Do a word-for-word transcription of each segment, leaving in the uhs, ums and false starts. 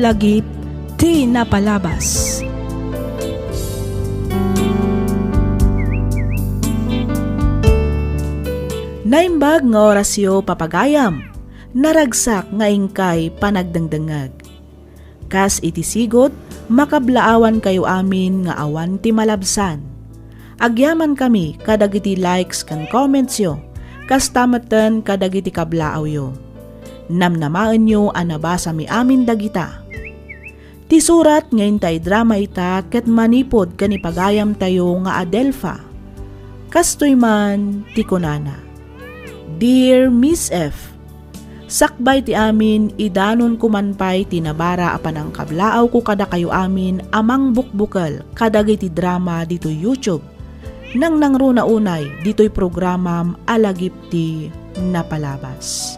Lagip ti napalabas. Naimbag nga orasyo, papagayam. Naragsak nga inkay panagdengdengngeg. Kas iti sigud, makablaawankayo amin nga awan ti malabsan. Agyamankami kadagiti likes ken commentsyo, kasta metten kadagiti kablaawyo. Namnamaenyo a nabasami amin dagita. Ti surat nga inta idrama ita ket manipud ken ni pagayamtayo nga Adelfa. Kastoy man ti kunana, "Dear Miss F, sakbay ti amin, idanonko man pay ti nabara a panangkablaawko kadakayo amin a mangbukbukel kadagiti drama ditoy YouTube. Nangnangruna unay ditoy programam a lagip ti napalabas.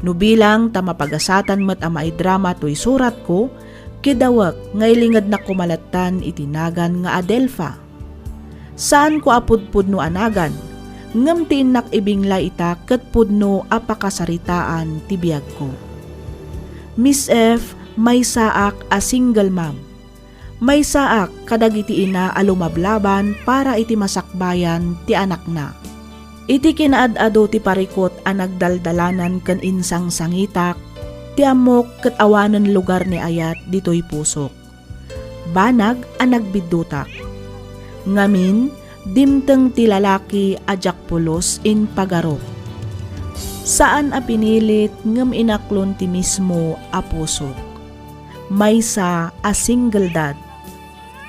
No bilang ta mapagasatan met a maidrama toy suratko, kidawek nga ilingednak koma latta iti nagan nga Adelfa. Saanko a pudpudno a nagan, ngem ti innak ibinglay ita ket pudno a pakasaritaan ti biagko. Miss F, maysaak a single mom. Maysaak kadagiti ina a lumablaban para iti masakbayan ti anakna. Iti kinaad-ado ti parikut a nagdaldalanan ken insangsangitak, ti ammok ket awanen lugar ni ayat ditoy pusok. Banag a nagbiddutak. Ngamin, dimteng ti lalaki a diak pulos impagarok. Saan a pinilit ngem inaklon ti mismo a pusok. Maysa a single dad.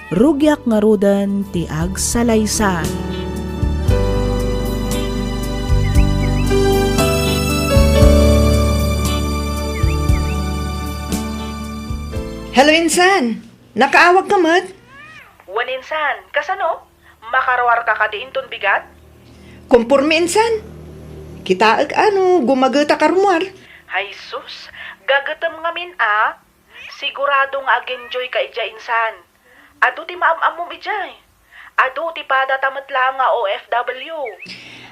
Rugiak ngaruden ti agsalaysay." Hello, insan. Nakaawag ka met? Wen, insan. Kasano? Makaruarka kadi inton bigat? Komporme, insan. Kitaek a no gumageta ka rumuar. Ay sus, gagetem ngamin a. Sigurado nga ag-enjoy ka idiay, insan. Adu ti maam-ammom idiay. Adu ti padata met laeng nga O F W.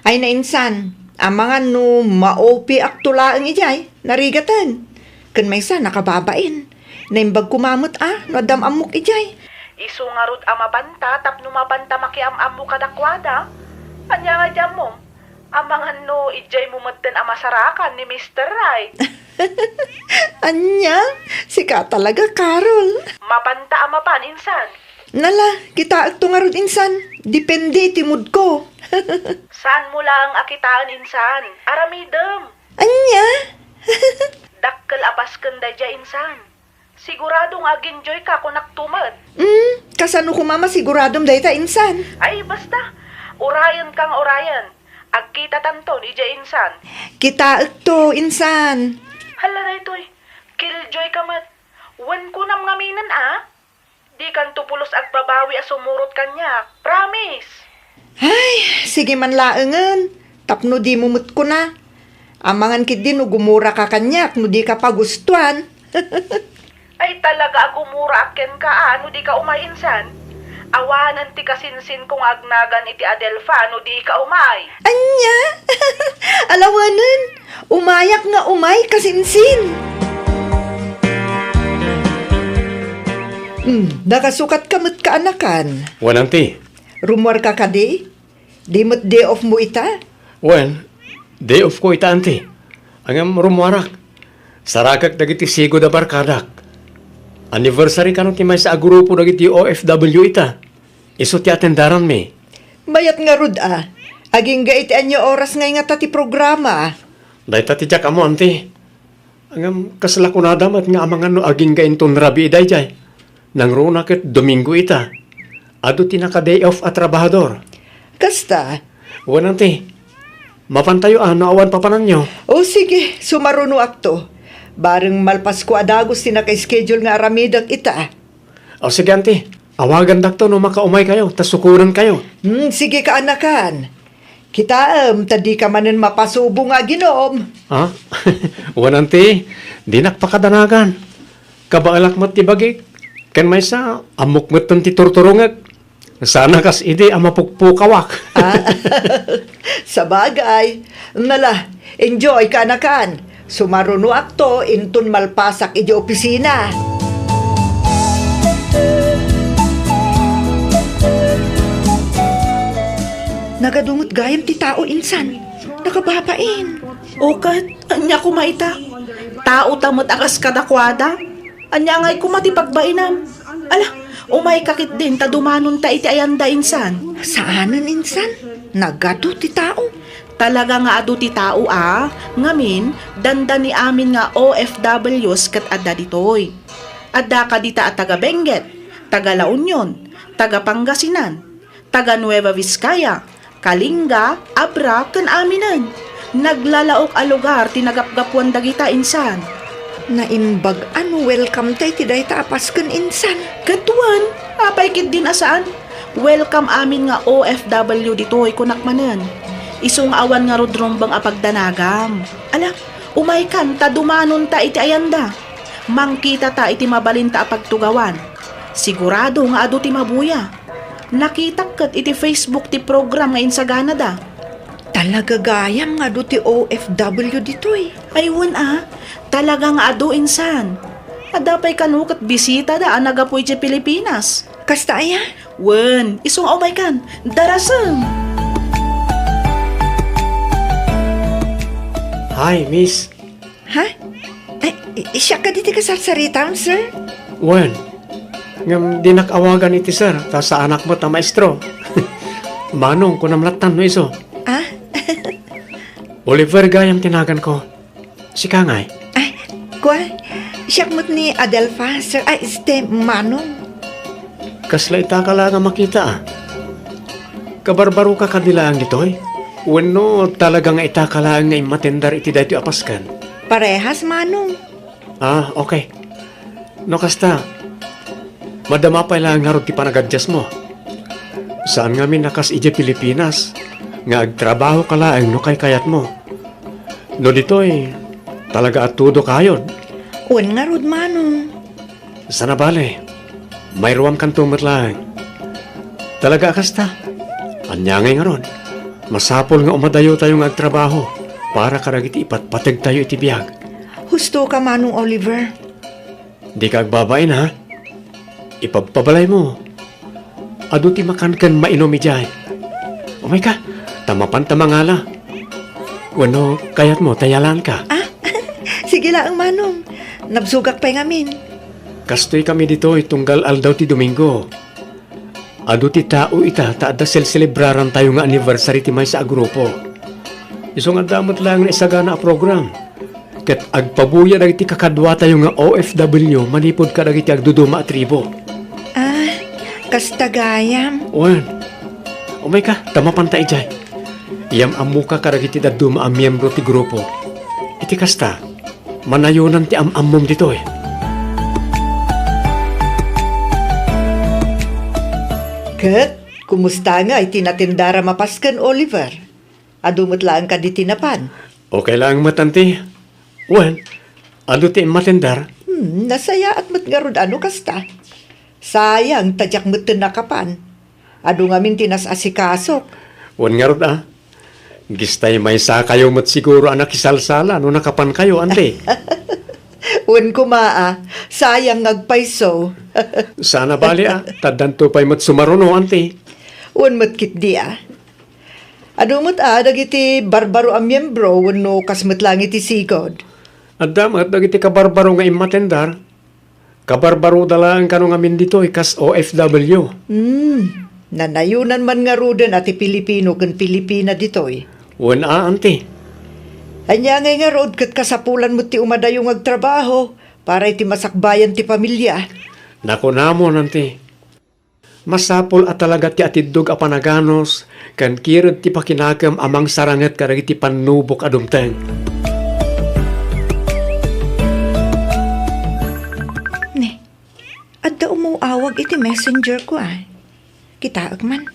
Ay, nainsan, amangan no ma-O P akto laeng idiay, narigaten. Ken maysa, nakababain. Naimbag koma met a no adda am-ammok idiay. Isu ngarud a mapanta tapno mapanta makiam-ammo kadakuada. Ania nga idiay ammom? Amangan no idiay mo metten a masarakan ni Mister Right. Ania? Sika talaga, Carol. Mapanta a mapan, insan. Nala, kitaekto ngarud, insan. Depende iti mood ko. Saan mo laeng a kitaen, insan? Aramidem. Ania? Dakkel a pasken daydiay, insan. Sigurado nga ag-enjoy ka, kunak to met. Hmm, kasano koma masiguradom dayta, insan? Ay, basta. Urayen ka nga urayen. Agkitatanton idiay, insan. Kitaekto, insan. Hala daytoy. Killjoy ka met. Wen kunam ngaminen a? Dikanto pulos agbabawi a sumurot kaniak. Promise. Ay, sige man laengen. Tapno dimo met kuna. Amangan ketdi no gumura ka kaniak no dika pagustuan. Ay, talaga a gumuraak kenka a no dika umay, insan. Awanen ti kasinsinko nga agnagan iti Adelfa no dika umay. Ania? Alawanen, umayak nga umay, kasinsin. Hmm, nakasukat ka met, kaanakan. Wen, anti. Rumuar ka kadi? Di met day off mo ita? Wen, day off ko ita, anti. Ngem rumuarak. Saragak dagiti sigud a barkadak. Anniversary kano ti maysa a grupo dagiti O F W ita. Isu ti atendaranmi. Mayat ngarud a. Agingga iti ania oras ngay ngata ti programa? Dayta ti diak ammo, anti. Ngem kasla kunada met nga amangan no agingga inton rabii daydiay. Nangruna ket Domingo ita. Adu ti naka-day off a trabahador. Kasta? Wen, anti. Mapantayo a no awan papananyo. O sige, sumarunoakto. Bareng malpasko a dagus ti naka-schedule nga aramidek ita. O sige, anti. Awagandakto no makaumaykayo, ta sukonankayo. Hmm, sige, kaanakan. Kitaem, ta dika manen mapasubo nga aginom. Ha? Wen, anti, dinak pakadanagan. Kabaelak met ti bagik. Ken maysa, ammok metten ti turturongek. Sana kas idi a mapukpukawak. Ah, sabagay. Nala, enjoy, kaanakan. Sumarunoakto inton malpasak idiay opisina. Nagadu met gayam ti tao insan. Nakababain. O ket, ania koma ita? Tao ta met a kas kadakuada? Ania ngay koma ti pagbainam? Ala, umayka ketdin ta dumanonta iti ayanda insan. Saanen insan? Nagadu ti tao. Talaga nga adu ti tao a, ngamin, dandani amin nga O F Ws ket adda ditoy. Adda kadita a taga Benguet, taga La Union, taga Pangasinan, taga Nueva Vizcaya, Kalinga, Abra, ken aminen. Naglalaok a lugar ti nagapgapuan dagita insan. Naimbag a no welcome ta iti dayta a Pasken insan. Ket wen, apay ketdin a saan? Welcome amin nga O F W ditoy, kunak manen. Isu nga awan ngarud rumbeng a pagdanagam. Ala, umaykan ta dumanonta iti ayanda. Mangkitata iti mabalinta a pagtugawan. Sigurado nga adu ti mabuya. Nakitak ket iti Facebook ti program nga insaganada. Talaga gayam nga adu ti O F W ditoy. Ay, wen a, talaga nga adu insan. Adda pay kano ket bisitada a naggapu idiay Pilipinas. Kasta aya? Wen, isu nga umaykan. Darasem! Hi, miss. Ha? Ay, i-, siak kadi ti kasarsaritam, sir? Wen, ngem dinak awagan iti sir, ta saanak met a maestro. Manong, kunam lattan no isu. Ah? Oliver gayam ti naganko. Sika ngay? Ay, kua, siak met ni Adelfa, sir. Ay, este, Manong. Kasla itaka laeng a makita, a? Kabarbaroka kadi laeng ditoy? Wenno talaga nga itaka laeng nga immatendar iti daytoy a Pasken? Parehas, Manong. Ah, okay. No kasta, madama pay laeng ngarud ti panagaddiasmo. Saan ngamin a kas idiay Pilipinas nga agtrabahoka laeng no kaykayatmo. No ditoy, talaga a todo kayod. Wen ngarud, Manong. Sana bale, mairuamkanto met laeng. Talaga a kasta? Ania ngay ngarud? Masapul nga umadayotayo nga agtrabaho para kadagiti ipatpategtayo iti biag. Husto ka, Manong Oliver. Dika agbabain, ha? Ipabpabalaymo. Adu ti makan ken mainum idiay. Umayka, ta mapanta mangala. Wenno, kayatmo ta yalanka? Ah, sige laeng, Manong. Nabsogak pay ngamin. Kastoy kami ditoy tunggal aldaw ti Domingo. Adu ti tao ita ta adda selselebrarantayo nga anniversary ti maysa a grupo. Isu nga adda met laeng naisagana a program. Ket agpabuya dagiti kakaduatayo nga O F W manipud kadagiti agduduma a tribo. Ah, kasta gayam. Wen, umayka, ta mapanta idiay. Iyam-ammoka kadagiti dadduma a miembro ti grupo. Iti kasta, manayonan ti am-ammom ditoy. Ket, kumusta nga iti natendaram a Pasken, Oliver? Adu met laeng kadi ti napan? Okay laeng met, anti. Wen, adu ti immatendar? Hmm, nasayaat met ngarud a no kasta. Sayang, ta diak metten nakapan. Adu ngamin ti nas-asikasok. Wen ngarud a. Gistay maysakayo met siguro a nakisalsala no nakapankayo, anti. Wen koma a, sayang nga agpayso. Sana bale a, ta addanto pay met sumaruno, anti. Wen met ketdi a. Adu met a dagiti barbaro a miembro wenno kas met laeng iti sigud? Adda met dagiti kabarbaro nga immatendar. Kabarbaroda laeng kano ngamin ditoy kas O F W. Hmm, nanayonan man ngaruden a ti Pilipino ken Pilipina ditoy. Wen a, anti. Ania ngay ngarud ket kasapulan met ti umadayo nga agtrabaho para iti masakbayan ti pamilia? Nakunamon, anti. Masapul a talaga ti atiddog a panaganos ken kired ti pakinakem a mangsaranget kadagiti pannubok a dumteng. Ni, adda umuawag iti messenger ko, a. Kitaek man.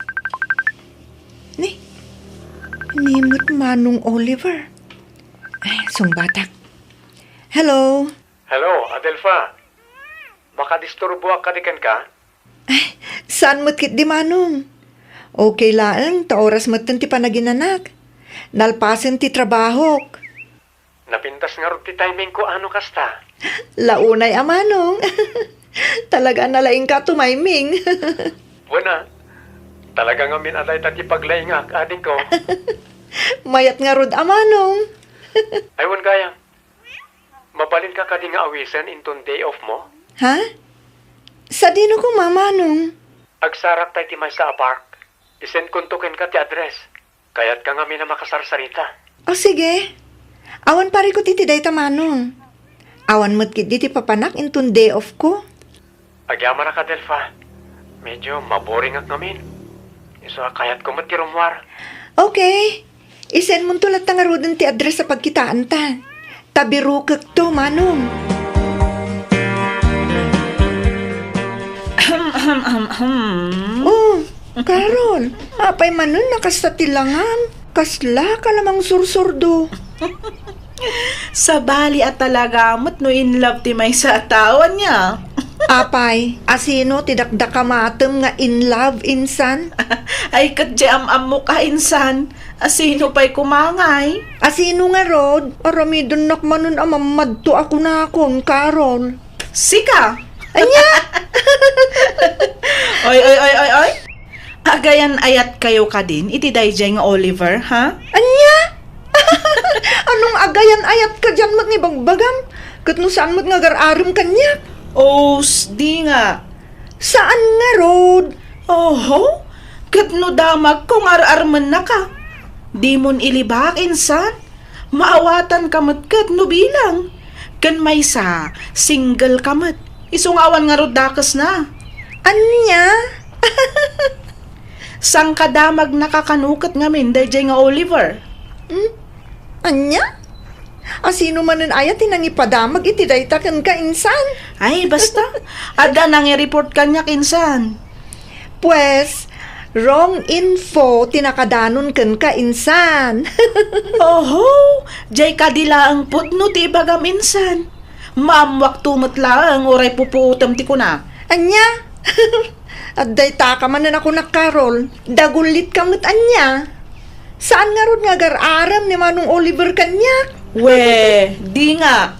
Ni, ni met Manong Oliver. Ay, sungbatak. Hello? Hello, Adelfa. Makadisturboak kadi kenka? Ay, saan met ketdi, Manong? Okay laeng, ta oras metten ti panaginanak. Nalpasen ti trabahok. Napintas ngarud ti timingko a no kasta. Launay a manong. Talaga a nalaingka a tumayming. Wen a, talaga ngamin a dayta ti paglaingak, adingko. Mayat ngarud a manong. Ay, wen gayam. Mabalinka kadi nga awisen inton day off mo? Ha? Sadino koma, manong? Agsarakta iti maysa a park. Isendkonto kenka ti address. Kayatka ngamin a makasarsarita. O, sige. Awan parikut iti dayta, manong. Awan met ketdi ti papanak inton day off ko. Agyamanak, Adelfa. Medyo maboringak ngamin. Isu a kayatko met ti rummuar. Okay. Isendmonto latta ngaruden ti address a pagkitaanta. Ta birukekto, manong. Ahem, ahem, ahem, ahem. Oh, Carol, apay manen a kasta ti langam? Kaslaka la mangsursurdo? Sabali a talaga met no in love ti maysa a tao, ania? Apay, asino ti dakdakamatem nga in love, insan? Ay, ket di am-ammok a, insan. Asino pay koma ngay? Asino ngarud? Aramidennak manen a mammadto a kunakon, Carol. Sika! Ania? Oy, oy, oy, oy, oy! Agayan-ayatkayo kadin iti daydiay nga Oliver, ha? Ania? Anong agayan-ayat kadian met nga ibagbagam? Ket no saan met nga agar-arem kaniak? Os, di nga. Saan ngarud? Oho? Ket no damagko nga ar-armennaka, dimon ilibak, insan? Maawatanka met ket no bilang. Ken maysa, singleka met. Isu nga awan ngarud dakesna. Ania? Sangkadamagnaka kano ket ngamin daydiay nga Oliver? Hmm? Ania? Asino manen aya ti nangipadamag iti dayta kenka, insan? Ay, basta. Adda nangi-report kaniak, insan. Pues, wrong info ti nakadanon kenka, insan. Oho, diay kadi laeng pudno ti ibagam, insan. Maammuakto met laeng uray pupuotem ti kuna. Ania? Adda itaka manen a kunak, Carol. Dagullitka met ania? Saan ngarud nga agar-arem ni Manong Oliver kaniak? We, di nga.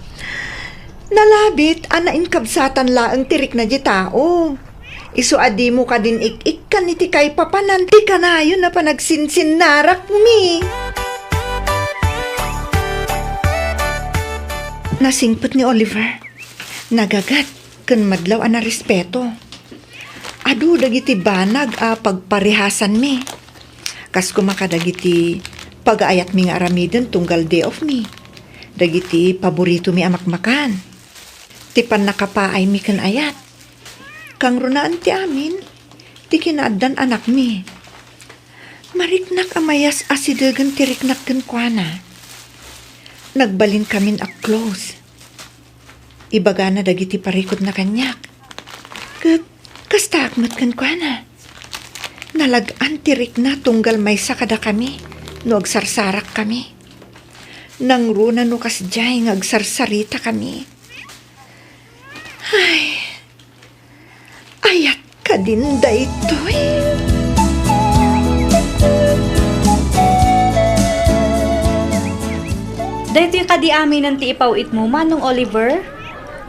Nalabit a nainkabsatan laeng ti rikna di tao. Isu a dimo kadin ik-ikkan iti kaipapanan ti kanayon a panagsinsinnarakmi. Nasingpet ni Oliver. Nagagat ken madlaw a narespeto. Adu dagiti banag a pagparehasanmi. Kas koma kadagiti pagaayatmi nga aramiden tunggal day off mi. Dagiti paboritomi a makmakan. Ti pannakapaaymi ken ayat. Kangrunaan ti amin, ti kinaaddan anakmi. Mariknak a mayas asidegen ti riknak kenkuana. Nagbalinkamin a close. Ibagana dagiti parikutna kaniak. Ket kastaak met kenkuana. Nalag-an ti rikna tunggal maysa kadakami no agsarsarakkami. Nangruna no kasdiay nga agsarsaritakami. Ay, ayat kadin daytoy? Daytoy kadi aminen ti ipaw-itmo, Manong Oliver?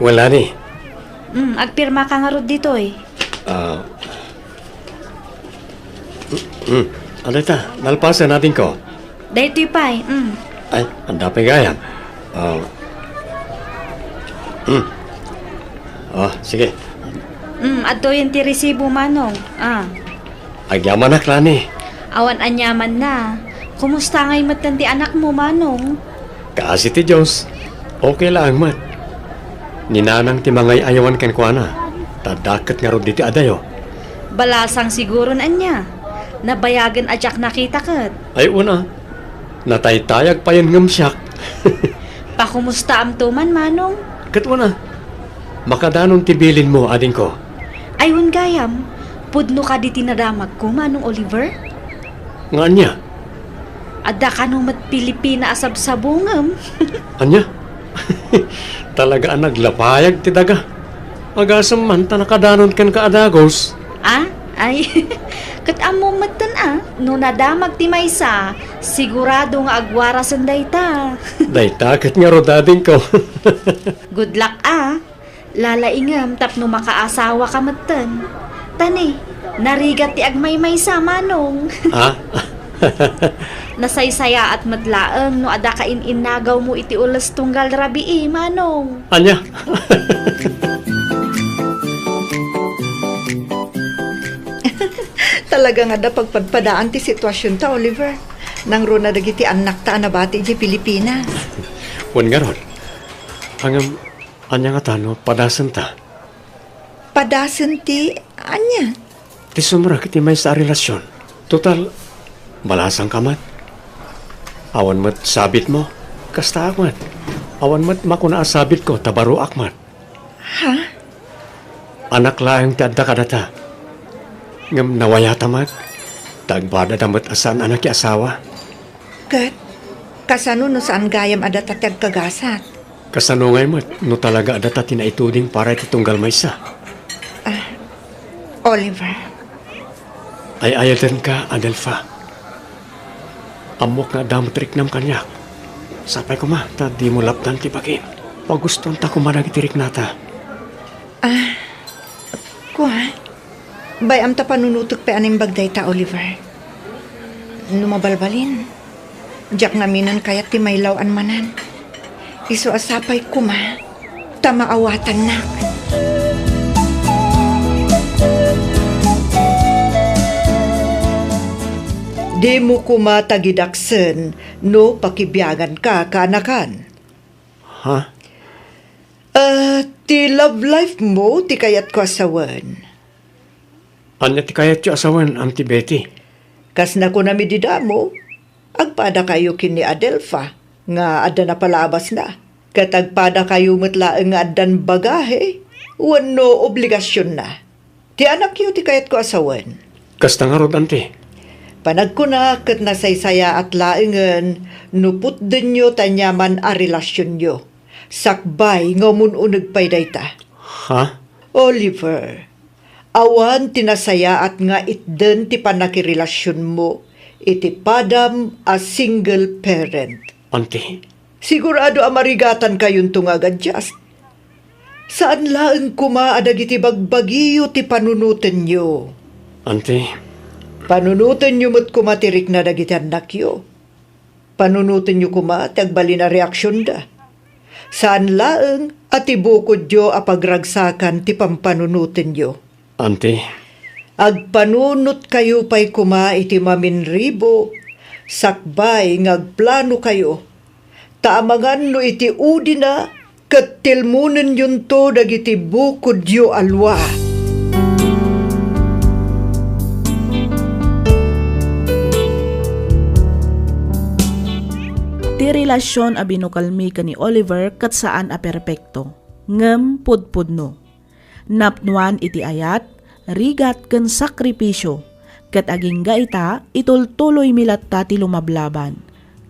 Wala ni. Mm, agpirma ka ngarud ditoy. Ah. Mm, mm. Ano ita? Nalpasen, adingko. Daytoy pay, mm. Ay, adda pay gayam. Ah. Mm. Oh, sige. Mm, adtoyen ti resibo, Manong. Ah. Agyamanak, Lani. Awan aniamanna. Kumusta ngay metten ti anakmo, Manong? Kaasi ti Dios, okay laeng met. Ni Nanang ti mangay-ayawan kenkuana, ta adda ket ngarud ditoy adayo. Balasang siguron ania? Nabayagen a diak nakita ket. Ay, una. Nataytayag payen ngem siak. Pakumustaamto man, Manong? Ket una, makadanon ti bilinmo, adingko. Ay, wen gayam, pudno kadi ti nadamagko, Manong Oliver? Nga ania? Adda kano met Pilipina a sabsabongem. Ania? Talaga a naglapayag ti daga. Agasem man ta nakadanon kenka a dagus. Ah? Ay, ket ammom metten a, no nadamag ti maysa, sigurado nga agwarasen dayta. Dayta ket ngarud, adingko. Good luck a. Lalaingem tapno makaasawaka metten. Tani, narigat ti agmaymaysa, Manong. Ha? Nasaysayaat met laeng no adda kain-innagawmo iti ules tunggal rabii, Manong. Ania? Talaga nga adda pagpadpadaan ti situasionta, Oliver. Nangruna dagiti annakta a nabati idiay Pilipinas. Wen ngarud. Ngem, ania ngata no padasenta? Padasen ti ania? Ti sumrek iti maysa a relasion. Total, balasangka met. Awan met sabitmo. Kastaak met. Awan met makuna a sabitko ta baroak met. Ha? Anak laeng ti adda kadata. Ngem nawayata met. Ta agpadada met a saan a nakiasawa. Ket, kasano no saan gayam a data ti agkagasat? Kasano ngay met no talaga a data ti naituding para iti tunggal maysa? Ah, Oliver. Ay-ayatenka, Adelfa. Ammok nga adda met riknam kaniak. Sapay koma ta dimo lapdan ti bagim. Pagustuanta koma dagiti riknata. Ah, kua? Bay-am ta panunotek pay a naimbag dayta, Oliver. No mabalbalin, diak ngaminen kayat ti mailaw-an manen. Isu a sapay koma ta maawatannak. Dimo koma tagidaksen no pakibiaganka, kaanakan. Ha? Ah, ti love life mo ti kayatko a sawen. Ania ti kayatyo a sawen, Auntie Betty? Kas nakunami dida mo, agpadakayo ken ni Adelfa nga adda napalabasna, ket agpadakayo met laeng nga addan bagahe wenno obligasionna. Ti anakyo ti kayatko a sawen. Kasta ngarud, Auntie. Panagkuna ket nasaysayaat laengen no putdenyo ti aniaman a relasionyo. Sakbay nga umun-uneg pay dayta. Ha? Oliver, awan ti nasayaat nga itden ti pannakirelasionmo iti padam a single parent. Auntie. Sigurado a marigatantayonto nga agadias. Saan laeng koma a dagiti bagbagiyo ti panunotenyo. Auntie. Panunotenyo met koma ti rikna dagiti annakyo. Panunotenyo koma ti agbalin a reaksionda. Saan laeng a ti bukodyo a pagragsakan ti pampanunotenyo. Auntie. Agpanunotkayo pay koma iti maminribo, sakbay nga agplanokayo, ta amangan no iti udina ket tilmonenyo dagiti bukodyo a lua. Ti relasion a binukelmi ken ni Oliver ket saan a perpekto, ngem pudpudno. Napnoan iti ayat, rigat ken sakripisio, ket agingga ita, itultuloymi latta ti lumablaban.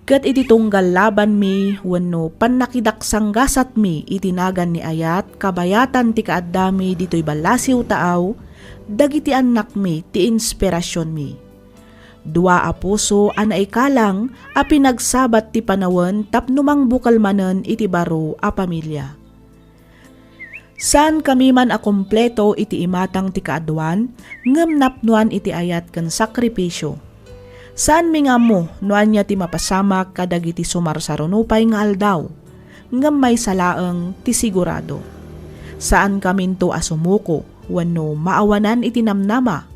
Ket iti tunggal labanmi wenno pannakidaksanggasatmi iti nagan ni ayat kabayatan ti kaaddami ditoy ballasiw taaw, dagiti annakmi ti inspirasionmi. Dua a puso a naikalang a pinagsabat ti panawen tapno mangbukel manen iti baro a pamilia. Saankami man a kompleto iti imatang ti kaaduan, ngem napnoan iti ayat ken sakripisio. Saanmi nga ammo no ania ti mapasamak kadagiti sumarsaruno pay nga aldaw, ngem maysa laeng ti sigurado. Saankaminto a sumuko wenno maawanan iti namnama.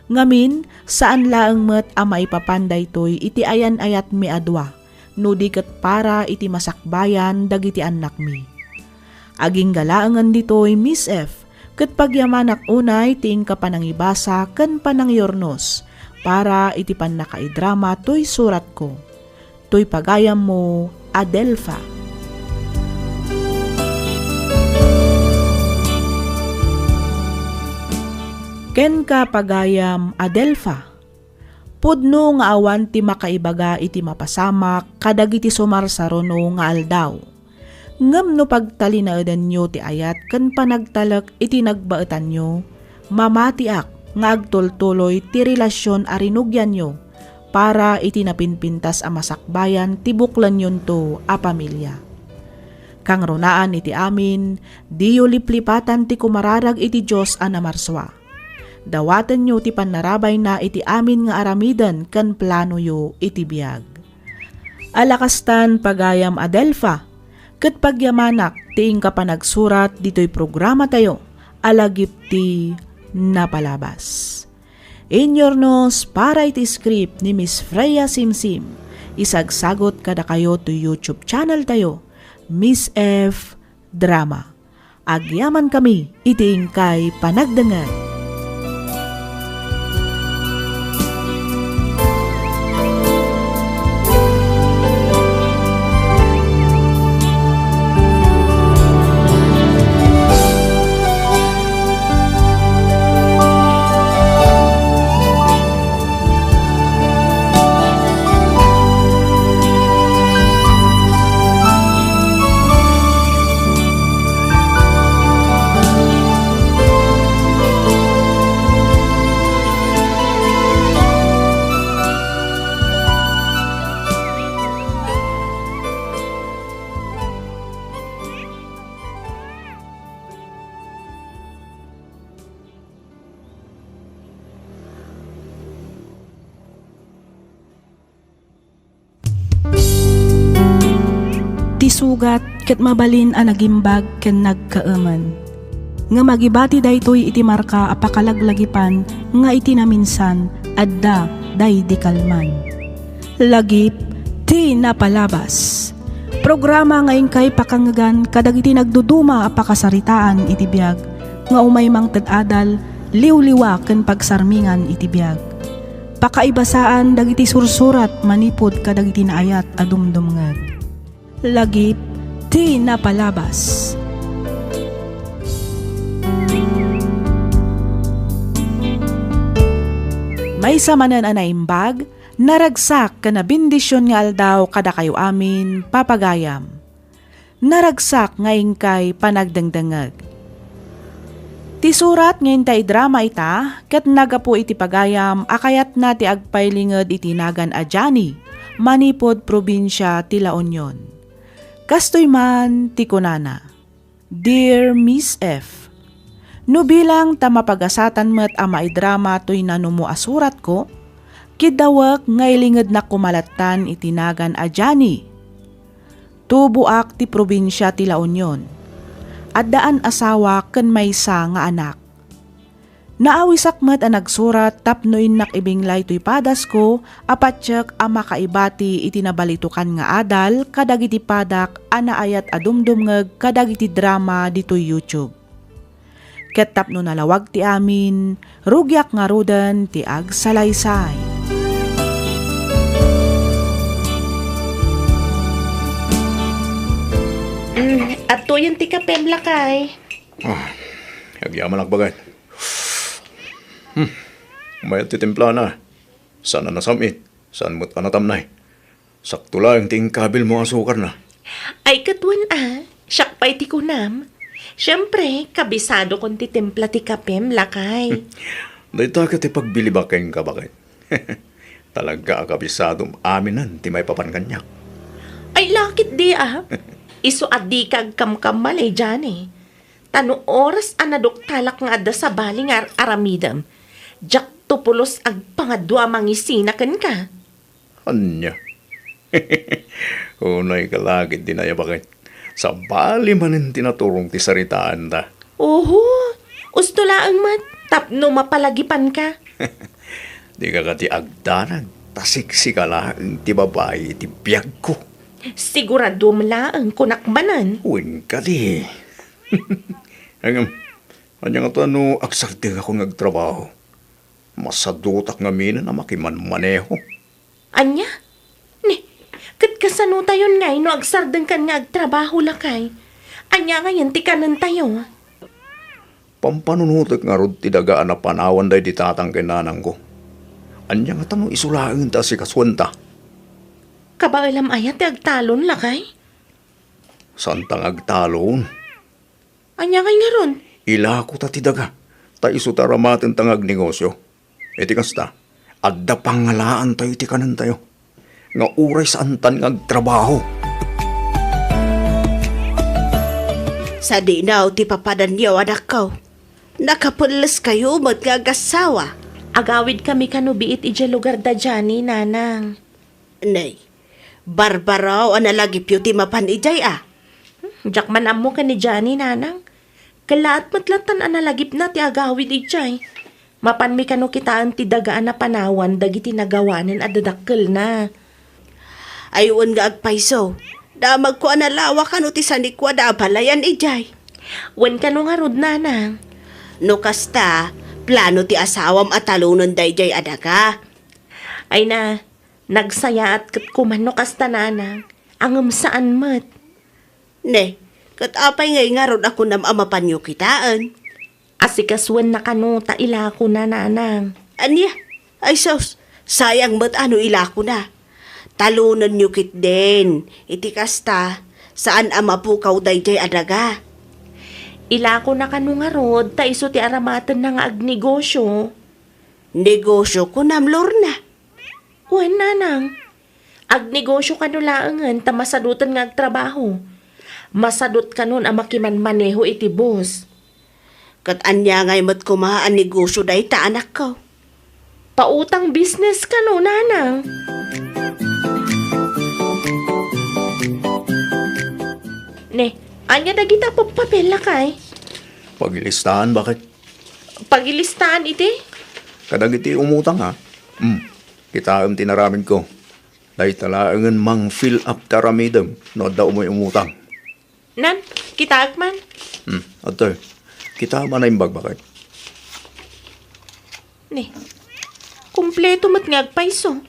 Ngamin, saan laeng met a maipapan daytoy iti ayan-ayatmi a dua, no di ket para iti masakbayan dagiti annakmi. Agingga laengen ditoy, Miss F, ket pagyamanak unay ti inka panangibasa ken panangyurnos para iti pannakaidrama toy suratko. Toy pagayammo, Adelfa. Kenka, pagayam, Adelfa. Pudno nga awan ti makaibaga iti mapasamak kadagiti sumarsaruno nga aldaw. Ngem no pagtalinaedanyo ti ayat ken panagtalek iti nagbaetanyo, mamatiak nga agtultuloy ti relasion a rinugianyo para iti napinpintas a masakbayan ti buklenyonto a pamilia. Kangrunaan iti amin, diyo liplipatan ti kumararag iti Dios a namarsua. Dawatenyo ti pannarabayna iti amin nga aramiden ken planoyo iti biag. Alakastan, pagayam Adelfa, ket pagyamanak ti inka panagsurat ditoy programatayo a lagip ti napalabas. Inyornos para iti script ni Miss Freya Simsim, isagsagot kadakayo to YouTube channel tayo, Miss F Drama. Agyamankami iti inkay panagdengngeg. Ti sugat ket mabalin a nagimbag ken nagkaemen. Ngem agibati daytoy iti marka a pakalaglagipan nga iti naminsan adda daydi kalman. Lagip ti napalabas. Programa nga inkay pakangngegan kadagiti nagduduma a pakasaritaan iti biag nga umay mangted adal, liwliwa ken pagsarmingan iti biag. Pakaibasaan dagiti sursurat manipud kadagiti naayat a dumdumngeg. Lagip ti napalabas. Maysa manen a naimbag, naragsak ken nabendision nga aldaw kadakayo amin, papagayam. Naragsak nga inkay panagdengdengngeg. Ti surat nga inta idrama ita ket naggapu iti pagayam a kayatna ti agpailinged iti nagan a Johnny manipud probinsia ti La Union. Kastoy man ti kunana, "Dear Miss F, no bilang ta mapagasatan met a maidrama toy nanumo a suratko, kiddawek nga ilingednak koma lattan iti nagan a Johnny. Tuboak ti probinsia ti La Union. Addaan asawa ken maysa nga anak. Naawisak met a nagsurat tapno innak ibinglay toy padasko a patiek a makaibati iti nabalitokan nga adal kadagiti padak a naayat a dumdumngeg kadagiti drama ditoy YouTube. Ket tapno nalawag ti amin, rugiak ngaruden ti agsalaysay." Mm, adtoyen ti kapem, lakay. Ah, agyamanak, baket. Hmm, mayat ti timplana. Saan a nasam-it, saan met a natamnay. Sakto laeng ti inkabilmo a sukarna. Ay, ket wen a, siak pay ti kunam. Siempre, kabisadokon ti timpla ti kapem, lakay. Dayta ket ti pagbilibak kenka, baket. Talaga a kabisadom aminen ti maipapan kaniak. Ay, lakit di a. Isu a dika agkamkammalay, Johnny. Ta no oras a naduktalak nga adda sabali nga ar-aramidem, diak to pulos agpangadua a mangisina kenka. Ania? Unay ka lakit ti nayabaket. Sabali manen ti naturong ti saritaanta. Oho, usto laeng met, tapno mapalagipanka. Dika kadi agdanag, ta siksika laeng ti babai iti biagko. Siguradom laeng, kunak manen. Wen kadi. Ngem, ania ngata no agsardengakon nga agtrabaho? Masadutak ngaminen a makimanmaneho. Ania? Ni, ket kasanotayon ngay no agsardengkan nga agtrabaho, lakay? Ania ngayen ti kanentayo? Pampanunotek ngarud ti daga a napanawan daydi tatang ken nanangko. Ania ngata no isu laeng ti asikasuenta? Kabaelam aya ti agtalon, lakay? Saanta nga agtalon. Ania ngay ngarud? Ilako ta ti daga. Ta isu ti aramatenta nga agnegosio. Iti kasta, adda pangalaantayo iti kanentayo, nga uray saantan nga agtrabaho. Sadino ti papadanyo, anakko. Nakapelles kayo met nga agassawa. Agawidkami kano biit idiay lugar da Johnny, nanang. Nay, barbaro a nalagipyo ti mapan idiay a. Hmm, diak man ammo ken ni Johnny, nanang. Kellaat met latan a nalagipna ti agawid idiay. Mapanmi kano kitaen ti daga a napanawan dagiti nagawanen a dadakkelna. Ay, wen nga agpayso. Damagko a nalawa kano ti sanikua da a balayan idiay. Wen kano ngarud, nanang. No kasta, plano ti asawam a talonen daydiay a daga. Ay na, nagsayaat ket kuman no kasta, nanang. Ngem saan met. Ne, ket apay ngay ngarud a kunam a mapanyo kitaen? Asikasuenna kano ta ilakona, nanang. Ania? Ay sus, sayang met a no ilakona. Talonenyo ketdin. Iti kasta, saan a mapukaw daydiay a daga. Ilakona kano ngarud ta isu ti aramatenna nga agnegosio. Negosio, kunam, Lorna? Wen, nanang. Agnegosio kano laengen ta masadoten nga agtrabaho. Masadot kanon a makimanmaneho iti bus. Ket ania ngay met koma a negosio dayta, anakko? Pautang business kano, nanang. Ne, ania dagita a papel, lakay? Pagilistaen, baket. Pagilistaen iti? Kadagiti umutang, ha? Hmm. Kitaem ti inaramidko. Dayta laengen mang-fill up ti aramidem no adda umay umutang. Nan, kitaek man. Hmm, adtoy. Kitaem a naimbag, baket. Ni, kompleto met nga agpayso.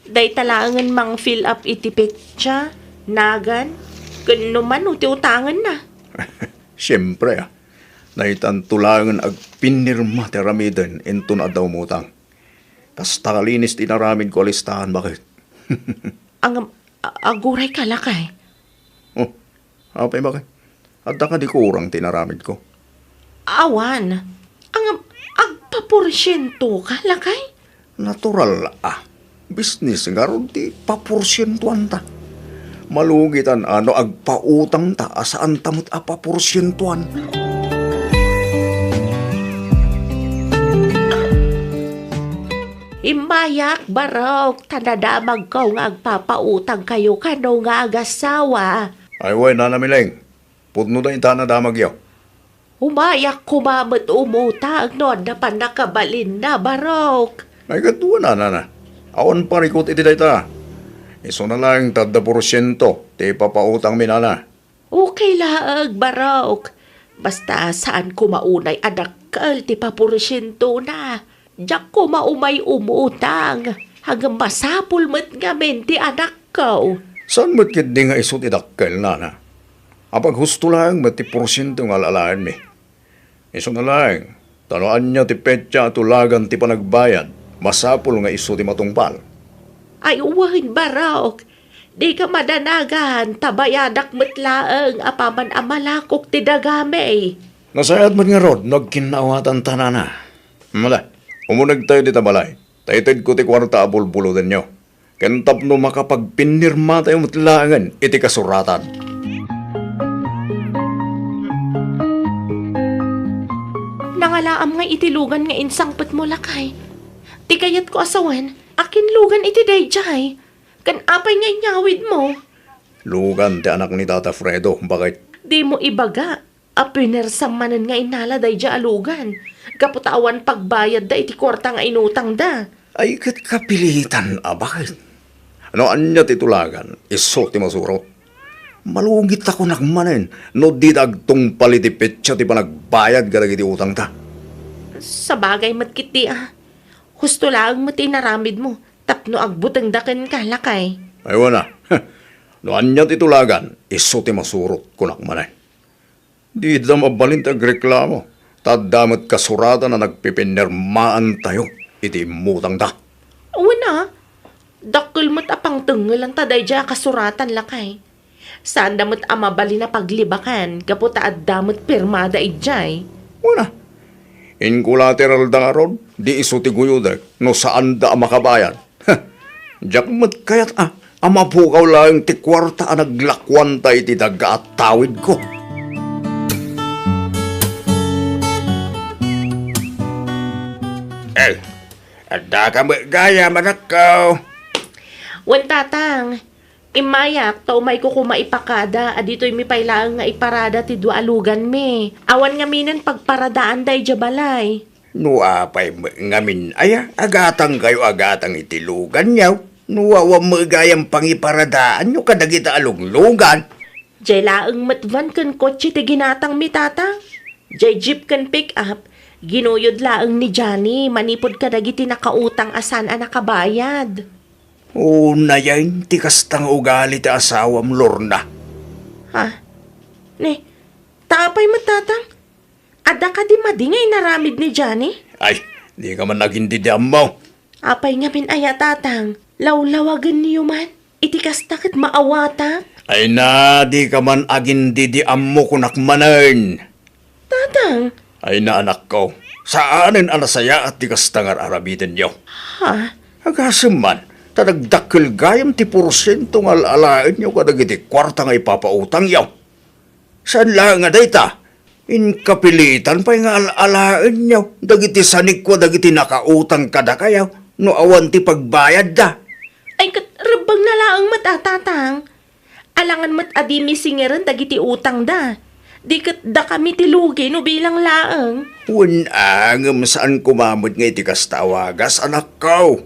Dayta laengen mang-fill up iti petsa, nagan, ken no mano ti utangenna. Siempre, a. Daytanto laengen agpinnirma ti aramiden inton adda umutang. Kasta kalinis ti inaramidko a listaen, baket. Ang, a-, aguray ka, lakay. Oh, apay, baket? Adda kadi kurang ti inaramidko? Awan. Ang, agpaporsiento ka, lakay? Natural, a. Business ngarud ti paporsientoanta. Malugitan a no agpautangta a saanta met a paporsientoan. Immayak, barok, ta nadamagko nga agpapautangkayo kano nga agassawa. Ay, wen, Nana Mileng. Pudno dayta a nadamagyo. Umayak koma met umutang no adda pannakabalinna, barok. Ay, ket wen, Nana. Awan parikut iti dayta. Isuna laeng ta adda porsiento ti ipapautangmi, Nana. Okay laeng, barok. Basta saan koma unay a dakkel ti paporsientona. Diak koma umay umutang. Ngem masapul met ngamin ti anakko. Saan met ketdi nga isu ti dakkel, Nana? Apaghusto laeng met ti porsiento nga al-alaenmi. Isuna laeng, ta no ania ti petsa a tulagan ti panagbayad, masapul nga isu ti matungpal. Ay, wen, barok. Dika madanagan, ta bayadak met laeng apaman a malakok ti dagami. Nasayaat met ngarud no agkinnaawatanta, Nana. Mala, umunegtayo dita balay, ta itedko ti kuarta a bulbulodenyo. Ken tapno makapagpinnirmatayo met laengen iti kasuratan. Nangalaam ngay iti lugan nga insangpetmo, lakay. Ti kayatko a sawen, akin lugan iti daydiay? Ken apay nga inyawidmo? Lugan ti anak ni Tata Fredo, baket. Dimo ibaga a pinersam manen nga inala daydiay a lugan, gapu ta awan pagbayadda iti kuarta nga inutangda. Ay, ket kapilitan a baket. No ania ti tulagan, isu ti masurot. Malugit ta kunak manen no dida agtungpal iti petsa ti panagbayad kadagiti utangta. Sabagay met ketdi a. Husto laeng met ti inaramidmo tapno agbutengda kenka, lakay. Ay, wen a. No ania ti tulagan, isu ti masurot, kunak manen. Dida mabalin ti agreklamo, ta adda met kasuratan a nagpipinirmaantayo iti immutangda. Wen a, dakkel met a pangtengngelanta daydiay a kasuratan, lakay. Saanda met a mabalin a paglibakan gapu ta adda met pirmada idiay. Wen a, Inkolateralda ngarud, di isu ti guyodek no saanda a makabayad. Heh, diak met kayat a, a mapukaw laeng ti kuarta a naglakuanta iti daga a tawidko. Eh, adda ka met gayam, anakko? Wen, Tatang. Immayak, ta umayko koma ipakada, a ditoymi pay laeng nga iparada ti dua a luganmi. Awan ngaminen pagparadaanda idiay balay. No apay met ngamin aya, agatangkayo a gatang iti luganyo. No awan met gayam pangiparadaanyo kadagita a luglugan. Diay laeng met van ken kotse ti ginatangmi, Tatang. Diay jeep ken pick-up, ginuyod laeng ni Johnny manipud kadagiti nakautang a saan a nakabayad. Unayen ti kasta nga ugali ti asawam, Lorna. Ha? Ni, ta apay met, Tatang? Adda kadi madi nga inaramid ni Johnny? Ay, dika man agindidi ammo. Apay ngamin aya, Tatang? Lawlawagenyo man? Iti kasta ket maawatak? Ay na, dika man agindidi ammo, kunak manen. Tatang! Ay na, anakko, saanen a nasayaat ti kasta nga ar-aramidenyo. Ha? Agasem man, ta nagdakkel gayam ti porsiento nga al-alaenyo kadagiti kuarta nga ipapautangyo. Saan laeng a dayta, inkapilitan pay nga al-alaenyo dagiti sanikua dagiti nakautang kadakayo no awan ti pagbayadda. Ay, ket rebbengna laeng met a, Tatang. Alangan met a dimi singeren dagiti utangda. Di ket dakami ti lugi no bilang laeng. Wen a, ngem saan koma met nga iti kasta a wagas, anakko.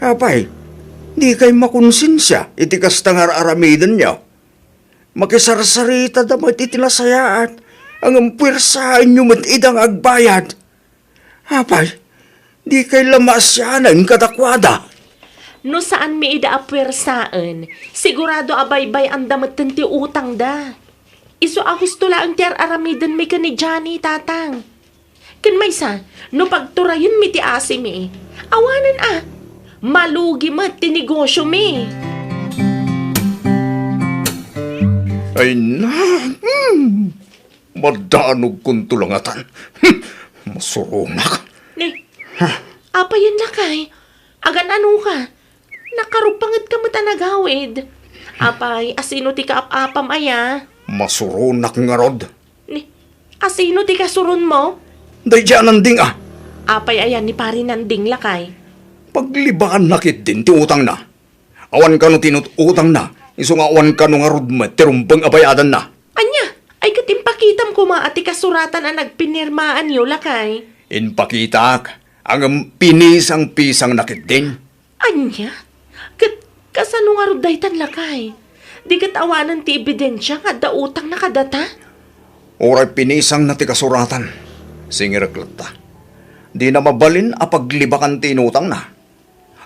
Apay, dikay makonsensia iti kasta nga ar-aramidenyo? Makisarsaritada met iti nasayaat, ngem puersaenyo met ida nga agbayad. Apay, dikay la maasianen kadakuada? No saanmi ida a puersaen, sigurado a baybay-anda metten ti utangda. Isu a husto laeng ti ar-aramidenmi ken ni Johnny, Tatang. Ken maysa, no pagturayenmi ti asimi, awanen a, malugi met ti negosiomi. Ay na, hmm. Madaanogkonto la ngatan. Hmm, masuronak. Ni, apayen lakay? Agan-anoka? Nakaruppangetka met a nagawid. Apay, asino ti kaap-apam aya? Masuronak ngarud. Ni, asino ti kasuronmo? Daydi a Nanding a. Apay aya ni Pari Nanding lakay? Paglibakanna ketdin ti utangna. Awan kano ti inut-utangna, isu nga awan kano ngarud met ti rumbeng a bayadanna. Ania? Ay ket impakitam koma a ti kasuratan a nagpinirmaanyo, lakay? Impakitak, ngem pinisang-pisangna ketdin. Ania? Ket kasano ngarud daytan, lakay? Di ket awanen ti ebidensia nga adda utangna kadata? Uray pinisangna ti kasuratan, singirek latta. Dina mabalin a paglibakan ti inutangna.